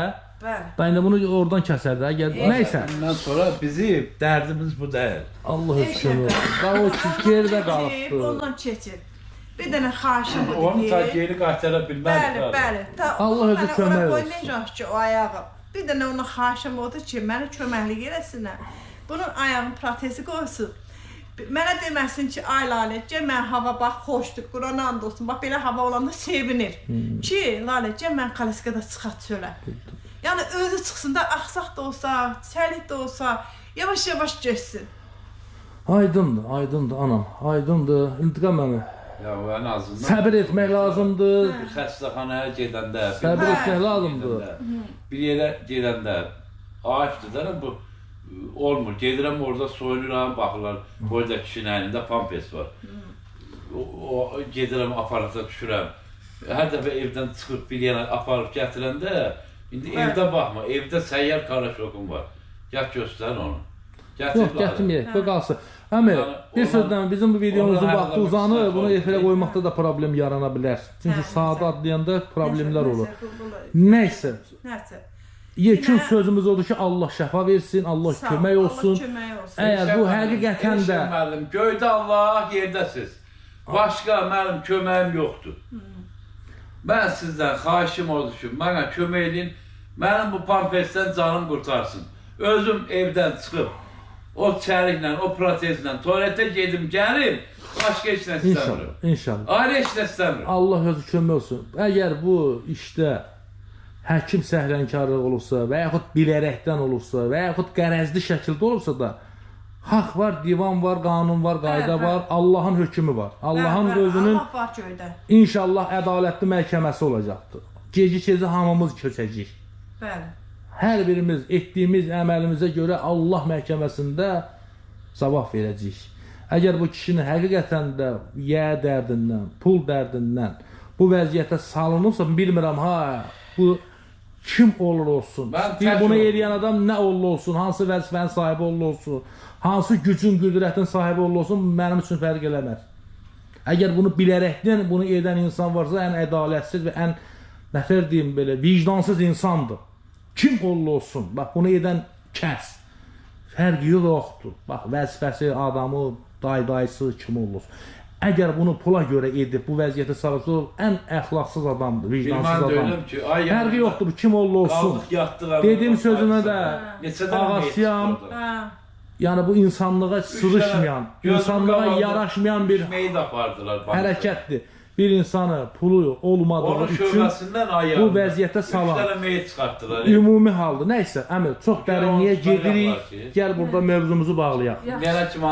da indi bunu oradan kəsər də. Nəysə. Bundan sonra bizi dərdimiz bu deyil. Allah öz kömək olsun. Da o ki, geridə qalıbdır. Ondan keçir. Bir dənə xahişim budur ki... Onu ta geri qaytara bilmərik. Bəli, bəli. Allah özü kömək olsun. Ora qoymayacaq ki, o ayağı. Bir dənə ona xahişim odur ki, mənə köməklik eləsinlər. Bunun ayağın protezi qoysun. Mənə deməsin ki, ay Lalə, gəl mən hava bax, xoşdur, Qurana and olsun. Bax, belə hava olanda sevinir. Ki, Lalə, gəl mən kaliskada çıxat çölə. Yəni, özü çıxsın da, axsaq da olsa, çəlik də olsa, yavaş-yavaş getsin. Aydındır, aydındır anam, aydındır. İntiqam əmi. Ya, ən azından... Səbir etmək lazımdır. Bir xəstəxanaya gedəndə... Səbir etmək lazımdır. Bir yerə gedəndə, ayıbdır da, bu olmur. Gedirəm orada soyunuram, baxırlar, orada kişinin əynində pampers var. o gedirəm aparata düşürəm. Hər dəfə evdən çıxıb bir yana aparıb gətirəndə indi Bəli. evdə baxma, evdə səyyar karaşokum var. Gəl göstər onu. Gətir. Yox, gətirməyək, qoy qalsın. Əmi, Yəni, bir sözlə bizim bu videomuzun ondan vaxtı hər uzanır, zaman bunu efirə oldu. qoymaqda da problem yarana bilər. Çünki Hə, sadə nəsə. adlayanda problemlər olur. Nəsə. Nəysə, Nəsə. yekun Yenə- sözümüz odur ki, Allah şəfa versin, Allah Sağ ol, kömək olsun. Allah kömək olsun. Əgər bu həqiqətən də Elşən müəllim, göydə Allah, yerdə siz. Başqa mənim köməyim yoxdur. Mən sizdən xahişim odur ki, mənə kömək eləyin, mənim bu pampersdən canım qurtarsın. Özüm evdən çıxıb, o çəriklə, o protezlə tualetə gedim, gəlim, başqa heç nə istəmirəm. İnşallah, inşallah. Ailə heç nə istəmirəm. Allah özü kömək olsun. Əgər bu işdə həkim səhlənkarlığı olubsa və yaxud bilərəkdən olubsa və yaxud qərəzli şəkildə olubsa da haqq var, divan var, qanun var, qayda Bəli, bəli. var, Allahın hökmü var. Allahın Bəli, bəli, özünün Allah var göydə. inşallah ədalətli məhkəməsi olacaqdır. Gecə-gecə hamımız köçəcəyik. Bəli. Hər birimiz etdiyimiz əməlimizə görə Allah məhkəməsində cavab verəcəyik. Əgər bu kişinin həqiqətən də yə dərdindən, pul dərdindən bu vəziyyətə salınıbsa, bilmirəm ha, bu kim olur olsun. Mən Deyir, tək bunu oldum. eləyən adam nə olur olsun, hansı vəzifənin sahibi olur olsun, hansı gücün, qüdrətin sahibi olur olsun, mənim üçün fərq eləməz. Əgər bunu bilərəkdən bunu edən insan varsa, ən ədalətsiz və ən nətər deyim belə vicdansız insandır. Kim olursa olsun, bax bunu edən kəs. Fərqi yoxdur. Bax vəzifəsi, adamı, day-dayısı kim olursa. Əgər bunu pula görə edib bu vəziyyətə salıbsa, o ən əxlaqsız adamdır, Bir vicdansız mən adamdır. deyirəm ki, ay Fərqi yoxdur, bu kim olursa olsun. Qaldıq, yatdıq. Dediyim sözünə də Neçə dənə meyit ağasıyam. çıxdı oradan? Hə. Yəni bu insanlığa sırışmayan, Gözüm insanlığa qabardı. yaraşmayan bir Meyit apardılar. bankaya. hərəkətdir. Bir insanı pulu olmadığı Onun üçün şöbəsindən ayağında. bu vəziyyətə salan. Üç dənə meyit çıxartdılar. ümumi haldır. Nəysə, əmi, çox dərinliyə Görən gedirik. ki. Gəl burada mövzumuzu bağlayaq. Yaxşı. Mənə kimi